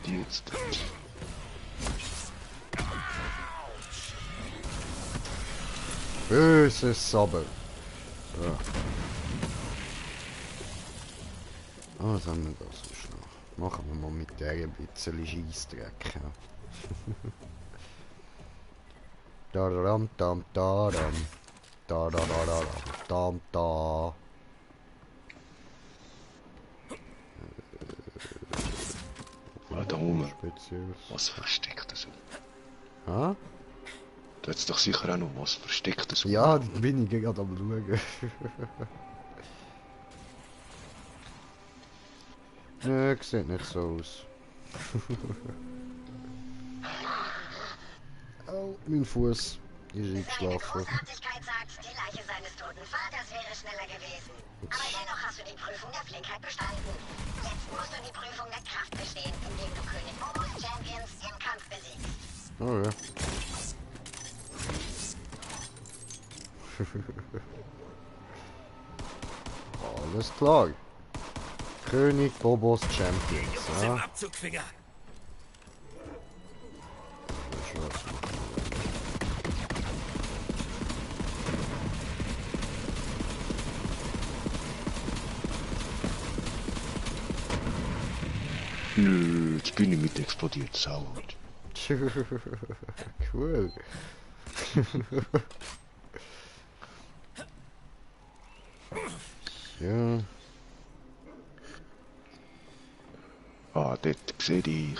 die jetzt. Böses Sabber. Ja. Ah, was haben wir da sonst noch? Machen wir mal mit der ein bisschen Scheissdreck. Daram tam daram. Da da da da tam da. Ah, da oben. Spezielles. Was versteckt das? Ha? Da hat's doch sicher auch noch was Verstecktes. Ja, bin ich gerade am schauen. Nö, sieht nicht so aus. Oh, mein Fuß ist eingeschlafen. Großartigkeit sagt, die Leiche seines toten Vaters wäre schneller gewesen. Aber dennoch hast du die Prüfung der Flinkheit bestanden. Jetzt musst du die Prüfung der Kraft bestehen, indem du König Momos Champions im Kampf besiegst. Oh ja. Alles klar. König Bobos Champions, Aus dem ja. Abzugfinger. Nö, jetzt bin ich mit explodiert. Sau. Cool. Ja. Ah, dort sehe ich.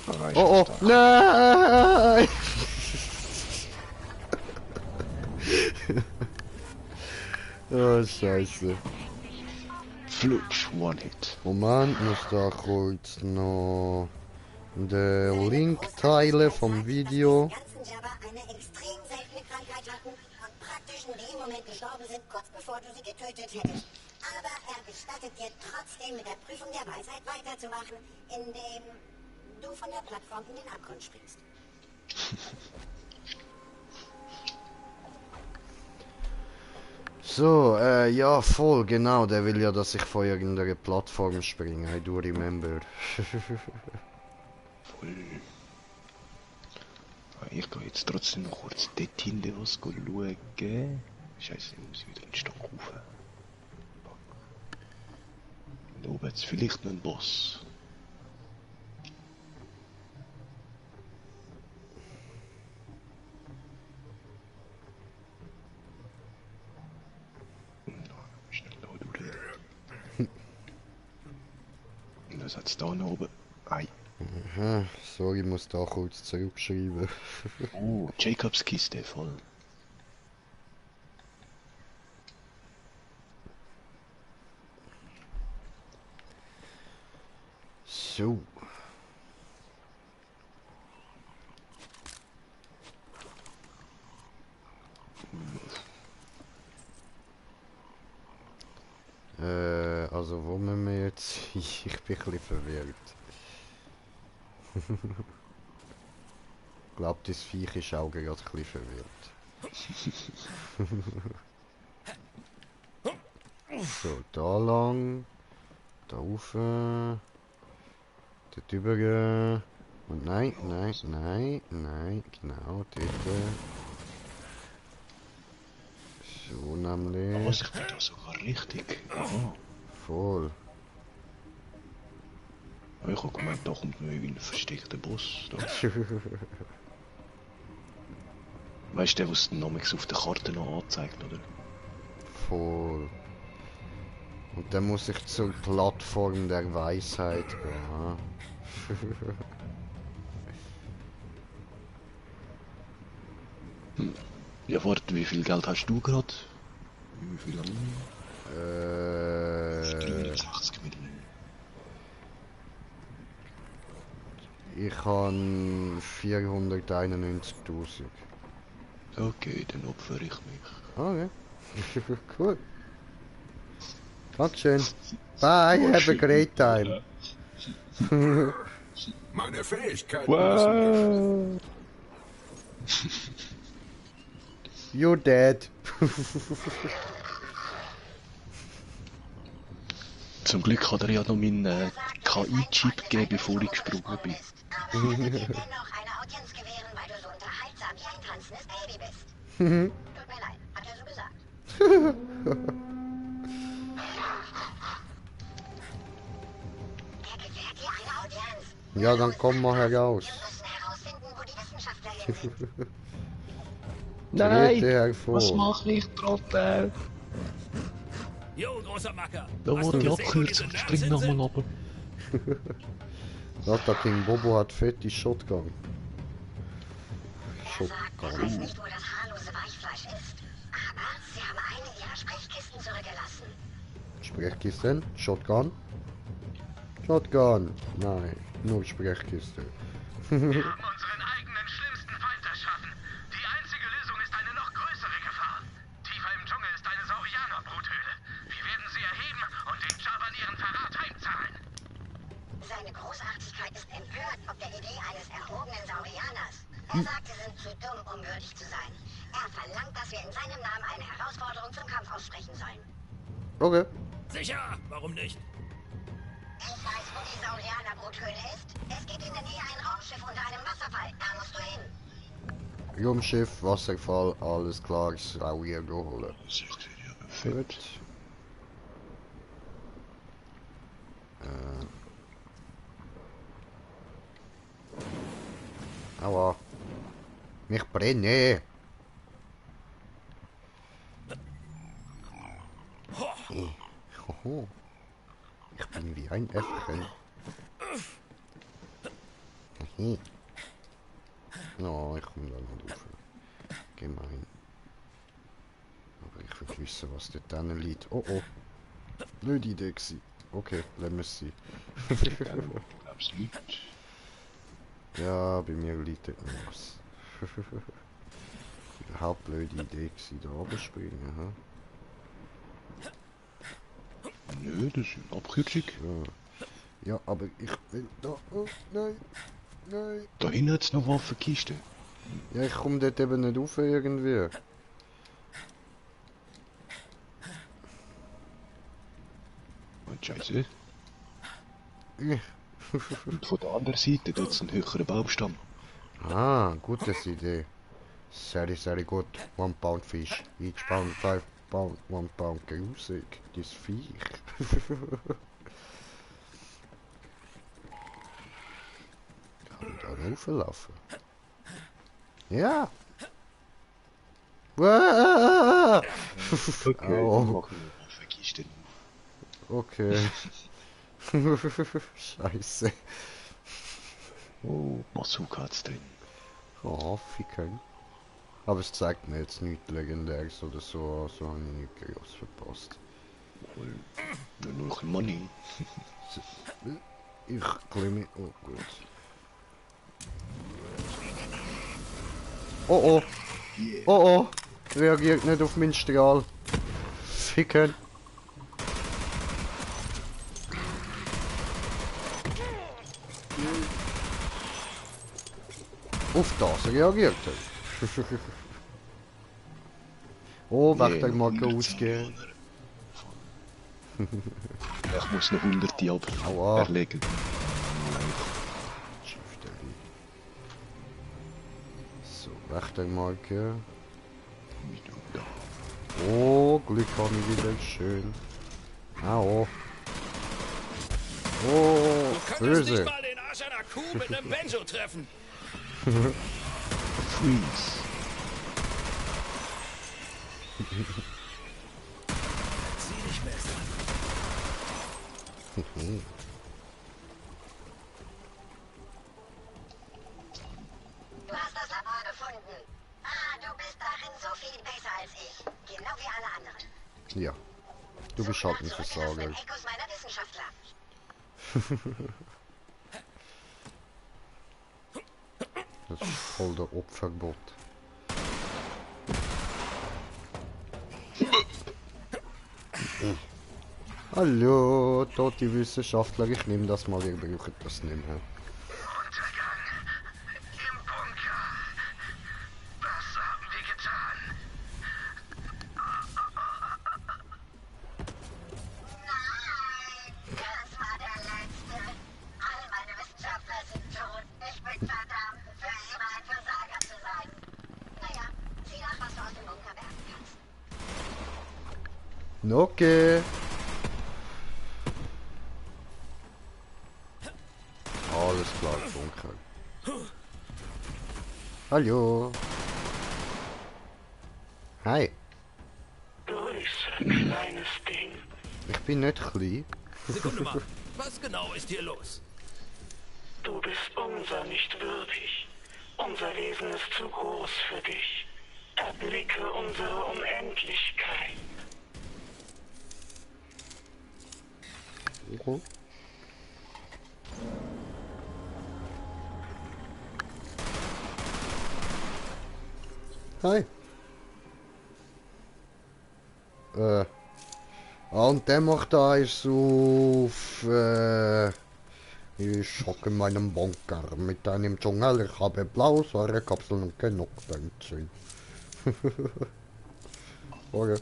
Ah, ist Oh, oh, das nein! Oh, Scheiße. Flutsch, One-Hit. Moment, muss da kurz noch den Link teilen vom Video. ganzen Jabba eine extrem seltene Krankheit hatten und praktisch Menschen, die im Moment gestorben sind, kurz bevor du sie getötet hättest. Aber er gestattet dir trotzdem mit der Prüfung der Weisheit weiterzumachen, indem du von der Plattform in den Abgrund springst. So, ja, voll, genau. Der will ja, dass ich von irgendeiner Plattform springe. I do remember. Voll. Ich gehe jetzt trotzdem noch kurz dort hinten was schauen. Scheiße, ich muss wieder einen Stock rauf. Da oben hat es vielleicht noch einen Boss. Schnell da durch. Und was hat es da noch oben? Ei. Aha, sorry, ich muss da kurz zurückschreiben. Oh, Jacobs Kiste voll. So. Also wo müssen wir jetzt? Ich bin ein bisschen verwirrt. Ich glaube, das Viech ist auch gerade ein bisschen verwirrt. So, da lang. Da rauf. Dort rüber. Und nein, nein, nein, nein. Genau, dort. So nämlich. Was, ich bin da sogar richtig. Aha. Voll. Aber ich habe gemeint, da kommt noch irgendwie ein versteckter Boss. Da. Weißt du, der, was den Namen auf der Karte noch anzeigt, oder? Voll. Und dann muss ich zur Plattform der Weisheit gehen. Ja, warte, wie viel Geld hast du gerade? Wie viel haben wir? 360 Millionen. Ich habe 491.000. Okay, dann opfere ich mich. Okay. Cool. Dankeschön. Bye, have a great time. Meine Fähigkeiten Wow. You're dead. Zum Glück hat er ja noch meinen KI-Chip gegeben, bevor ich gesprungen bin. Aber er wird dir dennoch eine Audienz gewähren, weil du so unterhaltsam wie ein tanzendes Baby bist. Tut mir leid, hat er so gesagt. Er gewährt dir eine Audienz. Ja, dann komm mal heraus. Wir müssen herausfinden, wo die Wissenschaftler sind. Nein, was mache ich, Trottel? Jo, großer Macker. Da Hast wurde du die gesehen, wo Abkürzung, diese spring Nerven sind? nochmal runter. Data King Bobo hat fette Shotgun. Er sagt, er weiß nicht, wo das haarlose Weichfleisch ist. Aber sie haben eine ihrer Sprechkisten zurückgelassen. Sprechkisten? Shotgun? Shotgun. Nein, nur Sprechkiste. Wir haben unseren eigenen schlimmsten Feind erschaffen. Die einzige Lösung ist eine noch größere Gefahr. Tiefer im Dschungel ist eine Saurianer-Bruthöhle. Wir werden sie erheben und den Javan ihren Verrat heimzahlen. Seine Großartigkeit ist empört ob der Idee eines erhobenen Saurianers. Er sagt, sie sind zu dumm, um würdig zu sein. Er verlangt, dass wir in seinem Namen eine Herausforderung zum Kampf aussprechen sollen. Okay. Sicher, warum nicht? Ich weiß, wo die Saurianer-Bruthöhle ist. Es gibt in der Nähe ein Raumschiff unter einem Wasserfall. Da musst du hin. Raumschiff, Wasserfall, alles klar, Saurier geholt. Gut. Aua. Mich brenne. Hoho. Ich bin wie ein Äffchen. No, ich komme da nicht rauf. Gemein. Aber ich will wissen, was dort drinnen liegt. Oh oh. Blöde Idee gewesen. Okay, lassen wir es sein. Absolut. Ja, bei mir liegt dort noch was. Überhaupt blöde Idee gewesen, da runterspringen, ha? Nö, das ist eine Abkürzung. So. Ja, aber ich will da... Oh, nein, nein. Da hinten hat es noch Waffenkiste. Ja, ich komme dort eben nicht rauf irgendwie. Und Scheiße. Ich- Und von der anderen Seite dort ist ein höherer Baumstamm. Ah, gute Idee. Sehr gut. 1 pound fish. Each pound 5 pound. 1 pound grusig. Das Viech. Kann ich da rauflaufen? Ja! Wow. Okay, Au. dann machen wir Waffenkiste. Okay. Scheiße. Oh, Bazooka hat's drin. Oh, ficken. Aber es zeigt mir jetzt nichts Legendäres oder so, also habe ich nicht groß verpasst. Wohl, nur noch Money. Ich klimme. Oh gut. Oh oh! Oh oh! Reagiert nicht auf meinen Strahl. Ficken! Auf das reagiert er. Oh, Wächtermarke ausgehen. Ich muss noch hunderte Aua. erlegen. So, Wächtermarke. Wie du da. Oh, Glück habe ich wieder schön. Au. Oh, Du könntest böse. nicht mal den Arsch einer Kuh mit einem Benjo treffen. Freeze. Zieh dich besser. Du hast das Labor gefunden. Ah, du bist darin so viel besser als ich. Genau wie alle anderen. Ja, du bist halt ein Zurück in das Versager. mit Echos meiner Wissenschaftler. Das ist voll der Opferbot. Hallo, tote Wissenschaftler, ich nehme das mal, ihr braucht das nicht mehr. Untergang im Bunker. Was haben wir getan? Nein, das war der letzte. Alle meine Wissenschaftler sind tot. Ich bin verdammt, für immer ein Versager zu sein. Naja, sieh nach, was du aus dem Bunker werfen kannst. Okay. Alles klar, Bunker. Hallo. Hi. Grüße, kleines Ding. Ich bin nicht klein. Sekunde mal. Was genau ist hier los? Du bist unser nicht würdig. Unser Wesen ist zu groß für dich. Erblicke unsere Unendlichkeit. Oh. Hi. Und der macht da ist auf, ich hocke in meinem Bunker mit einem Dschungel. Ich habe Blausäurekapseln und genug Benzin. Okay.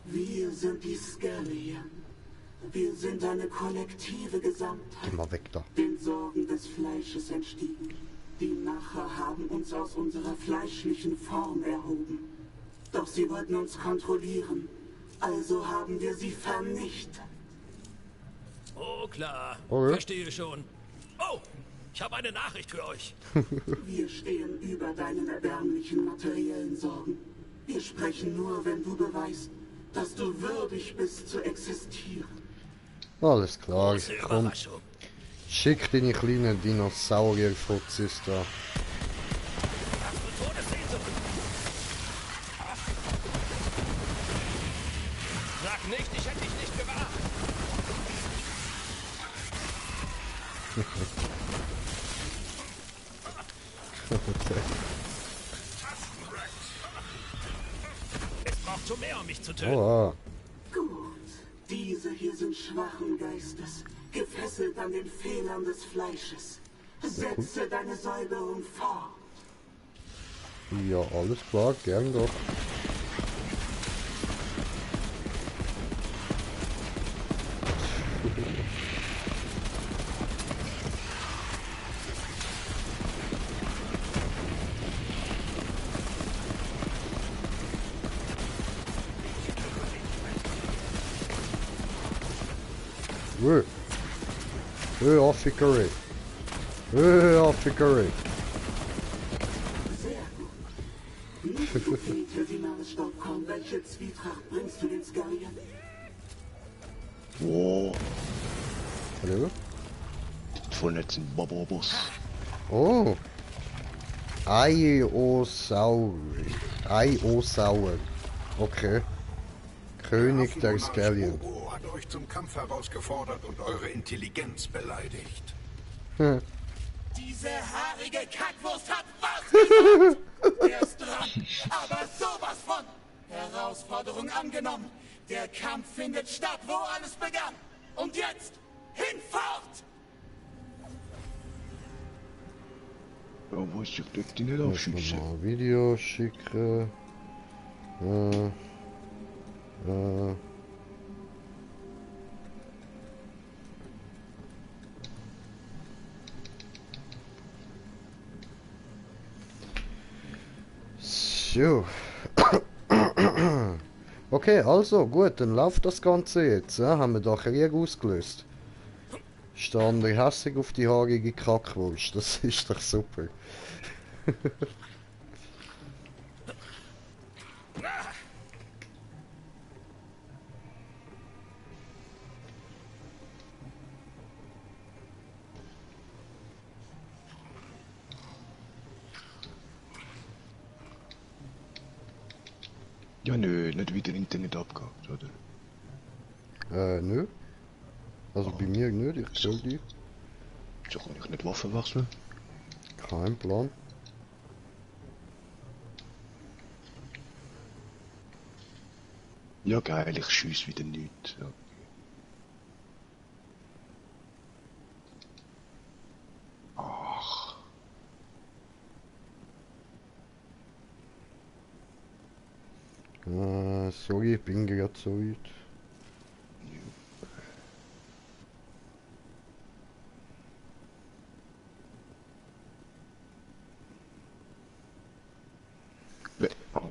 Wir sind die Scallion. Wir sind eine kollektive Geh Gesamtheit, mal weg da. den Sorgen des Fleisches entstiegen. Die Macher haben uns aus unserer fleischlichen Form erhoben. Doch sie wollten uns kontrollieren, also haben wir sie vernichtet. Oh, klar. Okay. Verstehe schon. Oh, ich habe eine Nachricht für euch. Wir stehen über deinen erbärmlichen materiellen Sorgen. Wir sprechen nur, wenn du beweist, dass du würdig bist zu existieren. Alles klar, Große komm. Überraschung. Schick deine kleinen Dinosaurier-Futzis da. Hast du Todessehnsucht? Sag nicht, ich hätte dich nicht gewahrt. Desto mehr, um mich zu töten. Oh, Gut. Diese hier sind schwachen Geistes, gefesselt an den Fehlern des Fleisches. Setze deine Säuberung fort. ja, alles klar, gern doch. Affikere. Affikere. Sehr gut. Nicht so viel Terminalstaubkorn. Welche Zwietracht bringst du den Skaliern? Wow, Hallo? voll nicht sind Babobos. Oh. Eiosaur. Eiosaur. Okay. König der Scallion. Bobo hat euch zum Kampf herausgefordert und eure Intelligenz beleidigt. Hm. Diese haarige Kackwurst hat was gesagt! Er ist dran, aber sowas von! Herausforderung angenommen. Der Kampf findet statt, wo alles begann. Und jetzt, hinfort! Ja, wo ist die die nicht Ich muss aufschießen? mal ein Video schicken. So. Okay, also gut, dann läuft das Ganze jetzt. Ja? Haben wir da Krieg ausgelöst. Ist der andere hässig auf die haarige Kackwurst. Das ist doch super. Ja, nö, nicht wieder Internet abgehakt, oder? Nö. Also bei mir nicht, ich kill die. So kann ich nicht Waffen wechseln. Kein Plan. Ja, geil, ich schiesse wieder nichts. Ja. Ach, Sorry, ich bin gerade so weit.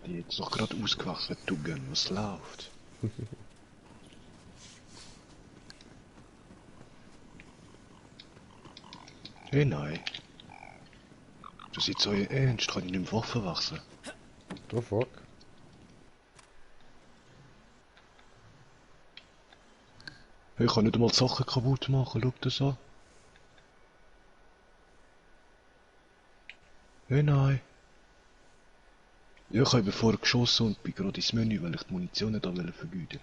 die jetzt doch gerade ausgewachsen, du gönn, was läuft? Hey, nein. Das ist jetzt euer Ernst, kann ich nicht mehr Waffen wechseln? The fuck? Hey, ich kann nicht einmal die Sachen kaputt machen, schau das an. Hey, nein. Ja, ich habe vorher geschossen und bin gerade ins Menü, weil ich die Munition nicht vergeuden.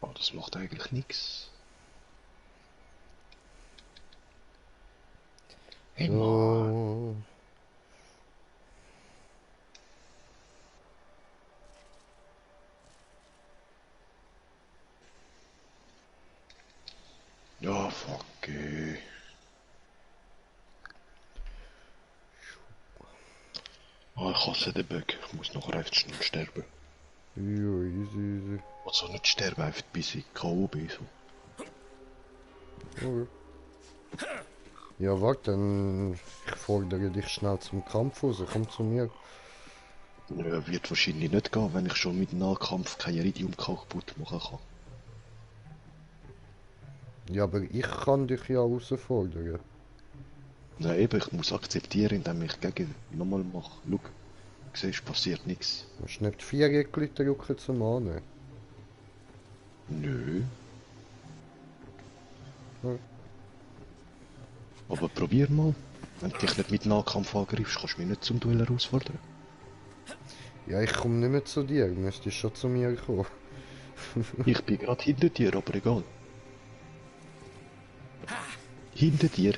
Oh, das macht eigentlich nichts. Hey, Mann. So. Ja, fuck, ey. Oh, ich hasse den Bug. Ich muss noch einfach schnell sterben. Ja, easy. Also nicht sterben, einfach bis ich K.O. bin. So. Okay. Ja, warte, dann ich fordere dich schnell zum Kampf raus. Komm zu mir. Ja, wird wahrscheinlich nicht gehen, wenn ich schon mit Nahkampf kein Iridium kaputt machen kann. Ja, aber ich kann dich ja herausfordern. Nein, eben, ich muss akzeptieren, indem ich gegen nochmal mache. Schau, siehst, passiert nichts. Du musst nicht 4 Jäckchen drücken zum Annehmen. Nö. Ja. Aber probier mal. Wenn du dich nicht mit Nahkampf angreifst, kannst du mich nicht zum Duell herausfordern. Ja, ich komme nicht mehr zu dir. Du müsstest schon zu mir kommen. Ich bin gerade hinter dir, aber egal. Hinter dir,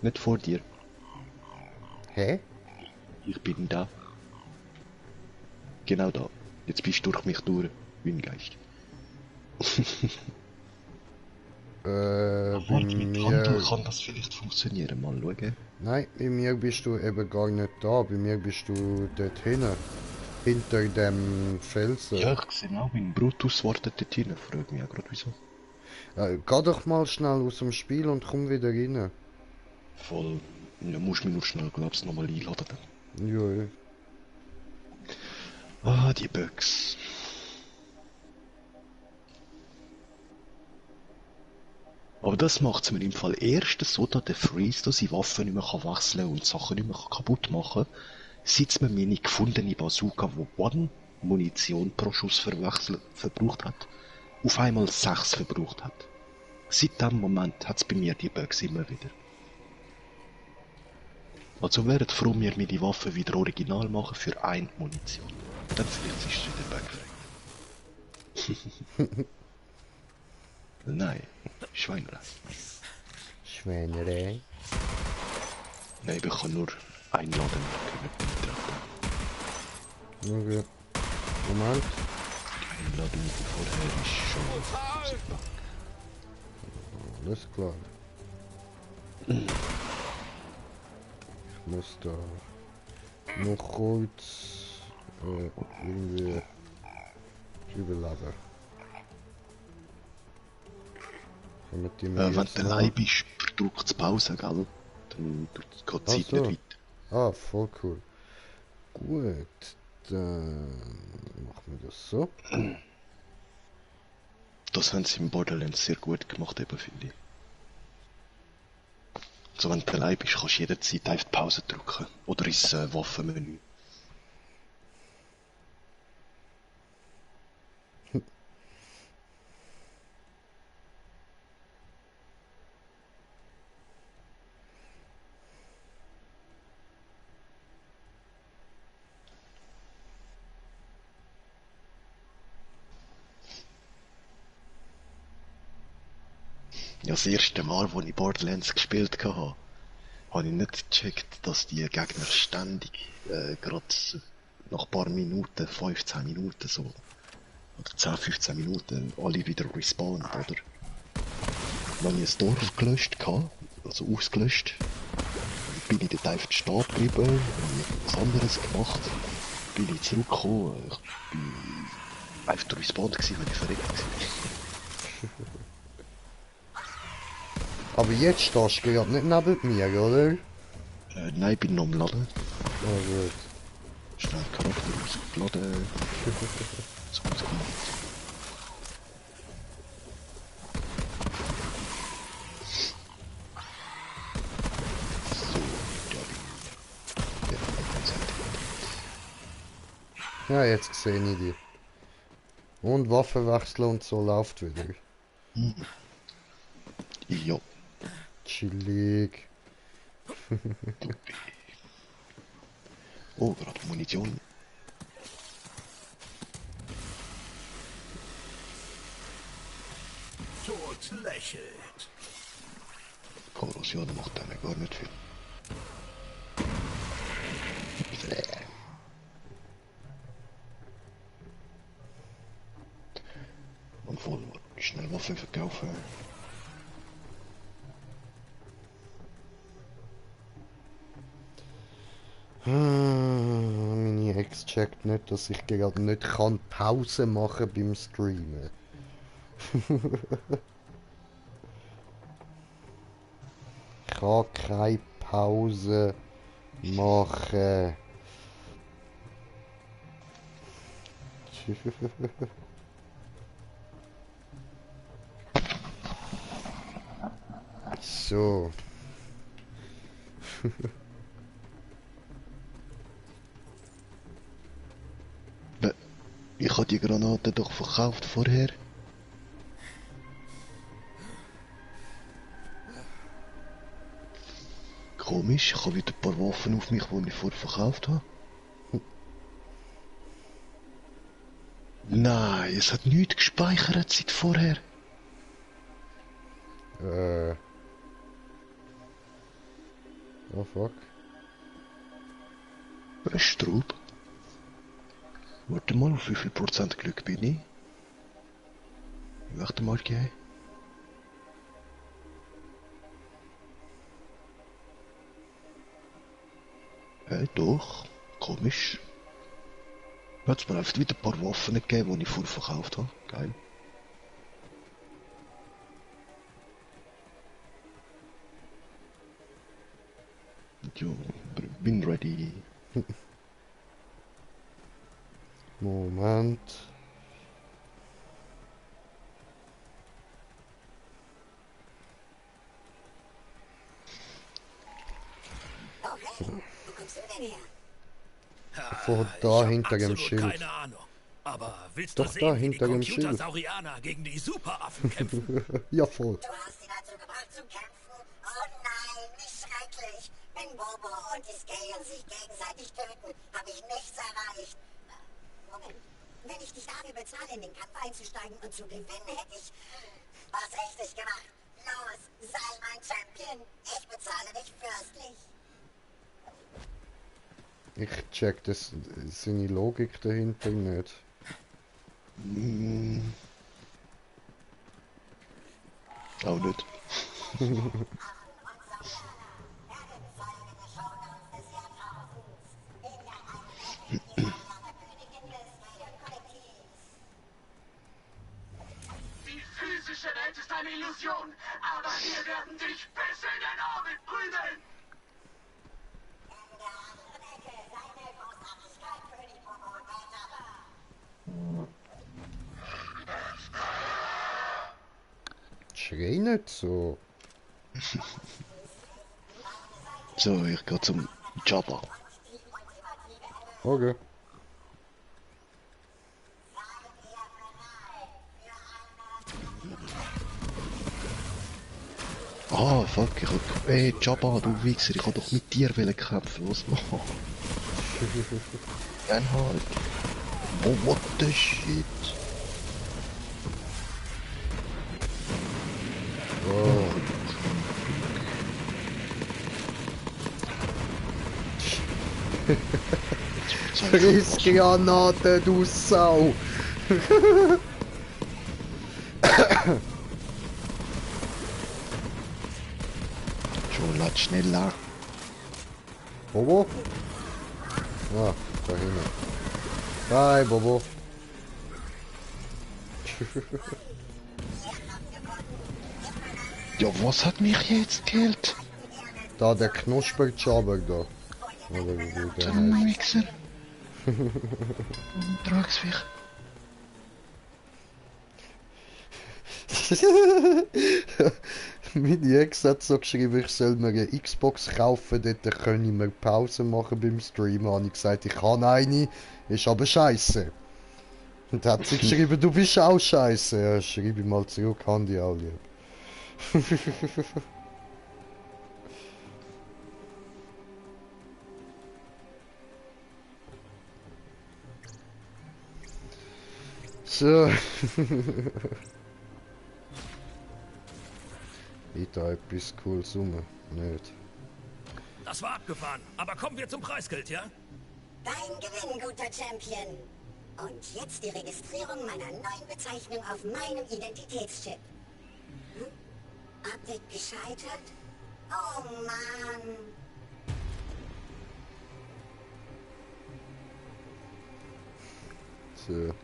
nicht vor dir. Hä? Ich bin da. Genau da. Jetzt bist du durch mich durch, wie ein Geist. Bei Mit Handel mir... kann das vielleicht funktionieren, mal schauen. Nein, bei mir bist du eben gar nicht da. Bei mir bist du dort hinten. Hinter dem Felsen. Ja, ich sehe auch, mein Brutus wartet dort hinten. Frag mich auch gerade wieso. Geh doch mal schnell aus dem Spiel und komm wieder rein. Voll. Ja, musst mich nur schnell, glaubst du, nochmal einladen dann. Ja, ja. Ah, die Bugs. Aber das macht es mir im Fall erst so, dass der Freeze da seine Waffen nicht mehr wechseln kann und Sachen nicht mehr kaputt machen kann, seit man meine gefundene Bazooka, die One Munition pro Schuss verbraucht hat, auf einmal 6 verbraucht hat. Seit dem Moment hat es bei mir die Bugs immer wieder. Also wäret froh, mir meine Waffe wieder original machen für 1 Munition. Dann vielleicht ist es wieder bugfrei. Nein, Schweinerei. Schweinerei? Nein, ich kann nur einladen können beitreten. Okay. Moment. Die Einladung vorher ist schon super. Alles klar. Ich muss da noch kurz irgendwie überleben. Wenn du allein bist, drückt es Pause, gell? Dann geht die Zeit so. nicht weiter. Ah, voll cool. Gut, dann machen wir das so. Das haben sie im Borderlands sehr gut gemacht, eben, finde ich. So, wenn du allein bist, kannst du jederzeit einfach Pause drücken. Oder ins Waffenmenü. Ja, das erste Mal, als ich Borderlands gespielt habe, habe ich nicht gecheckt, dass die Gegner ständig, gerade nach ein paar Minuten, 15 Minuten so, oder 10, 15 Minuten, alle wieder respawnen, oder? Wenn ich ein Dorf gelöscht hatte, also ausgelöscht, bin ich dort einfach stehen geblieben, habe etwas anderes gemacht, bin ich zurückgekommen, ich bin einfach respawned gewesen, wenn ich verreckt war. Aber jetzt stehst du gerade nicht neben mir, oder? Nein, ich bin noch am Laden. Oh gut. Schnell Charakter ausgeladen. So ausgeladen. So, Ja, jetzt sehe ich die. Und Waffenwechsel und so läuft wieder. Ja. Chillig. Oh, gerade Munition. Tod lächelt. Korrosion macht einem gar nicht viel. Und voll schnell Waffen verkaufen. Meine Ex checkt nicht, dass ich gerade nicht kann Pause machen beim Streamen. Ich kann keine Pause machen. So. Ich habe die Granate doch verkauft vorher. Komisch, ich habe wieder ein paar Waffen auf mich, die ich vorher verkauft habe. Nein, es hat nichts gespeichert seit vorher. Oh fuck. Ein Straub. Warte mal, auf wie viel Prozent Glück bin ich? Ich möchte mal gehen. Hey, doch. Komisch. Hat mir einfach wieder ein paar Waffen gegeben, die ich vorher verkauft habe. Geil. Jo, bin ready. Moment. Oh, hey, wo kommst du denn her? Vor Ich da hab hinter dem absolut Schild. keine Ahnung. Aber willst Doch, du da sehen, wie die hinter dem Schild. Computersaurianer gegen die Superaffen kämpfen? Ja, voll. Du hast sie dazu gebracht zu kämpfen? Oh nein, wie schrecklich. Wenn Bobo und die Scale sich gegenseitig töten, habe ich nichts erreicht. Moment, wenn ich dich dafür bezahle, in den Kampf einzusteigen und zu gewinnen, hätte ich was richtig gemacht. Los, sei mein Champion. Ich bezahle dich fürstlich. Ich check das seine Logik dahinter nicht. Auch nicht. Die physische Welt ist eine Illusion, aber wir werden dich bis in den Orbit prügeln. Schrei nicht so. So, ich gehe zum Jabba. Okay. Ah, fuck, ich hab... Ey, Jabba, du Wichser, ich hab doch mit dir wollen kämpfen, was noch? Einhalt. Oh, what the shit? Oh. Friss Granate, du Sau! Schon, lad schneller. Bobo? Ah, da hinten. Bye, Bobo. Ja, was hat mich jetzt gekillt? Da, der Knusperjabber da. Oder wie der Der heißt. Wichser. Drecksviech. Meine Ex hat so geschrieben, ich soll mir eine Xbox kaufen, dort kann ich mir Pause machen beim Streamen. Habe ich gesagt, ich kann eine, ist aber scheiße. Und hat sie geschrieben, du bist auch scheiße. Ja, schreibe ich mal zurück, kann die auch lieb. So. Ich da etwas Cooles rum. Nicht. Das war abgefahren. Aber kommen wir zum Preisgeld, ja? Dein Gewinn, guter Champion. Und jetzt die Registrierung meiner neuen Bezeichnung auf meinem Identitätschip. Hm? Update gescheitert? Oh Mann. So.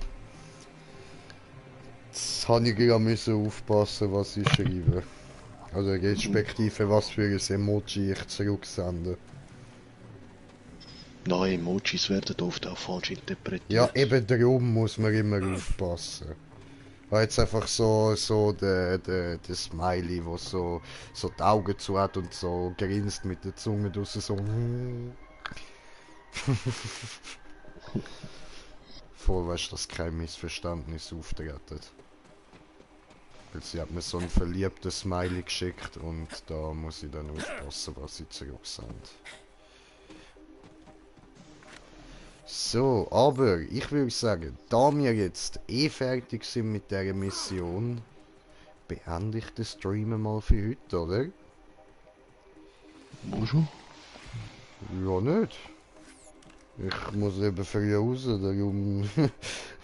Jetzt habe ich gerade müssen aufpassen, was ich schreibe. Also respektive was für ein Emoji ich zurücksende. Nein, Emojis werden oft auch falsch interpretiert. Ja, eben darum muss man immer aufpassen. Weil jetzt einfach so der Smiley, wo so die Augen zu hat und so grinst mit der Zunge draussen so. Voll, weißt du, dass kein Missverständnis auftritt. Weil sie hat mir so einen verliebten Smiley geschickt und da muss ich dann aufpassen, was sie zurücksende. So, aber ich würde sagen, da wir jetzt fertig sind mit dieser Mission, beende ich den Stream mal für heute, oder? Bonjour. Ja, nicht. Ich muss eben früh raus, darum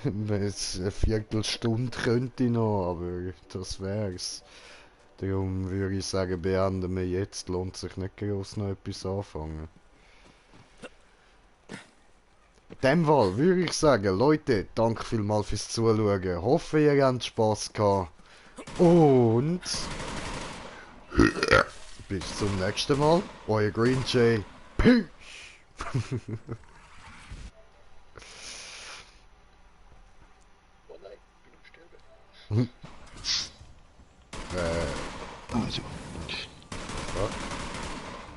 wenn es eine Viertelstunde könnte ich noch, aber das wär's. Darum würde ich sagen, beenden wir jetzt, lohnt sich nicht groß noch etwas anfangen. In dem Fall würde ich sagen, Leute, danke vielmals fürs Zuschauen, hoffe ihr habt Spass gehabt und bis zum nächsten Mal, euer Green Jay, Peace! Oh nein, ich bin am Sterben.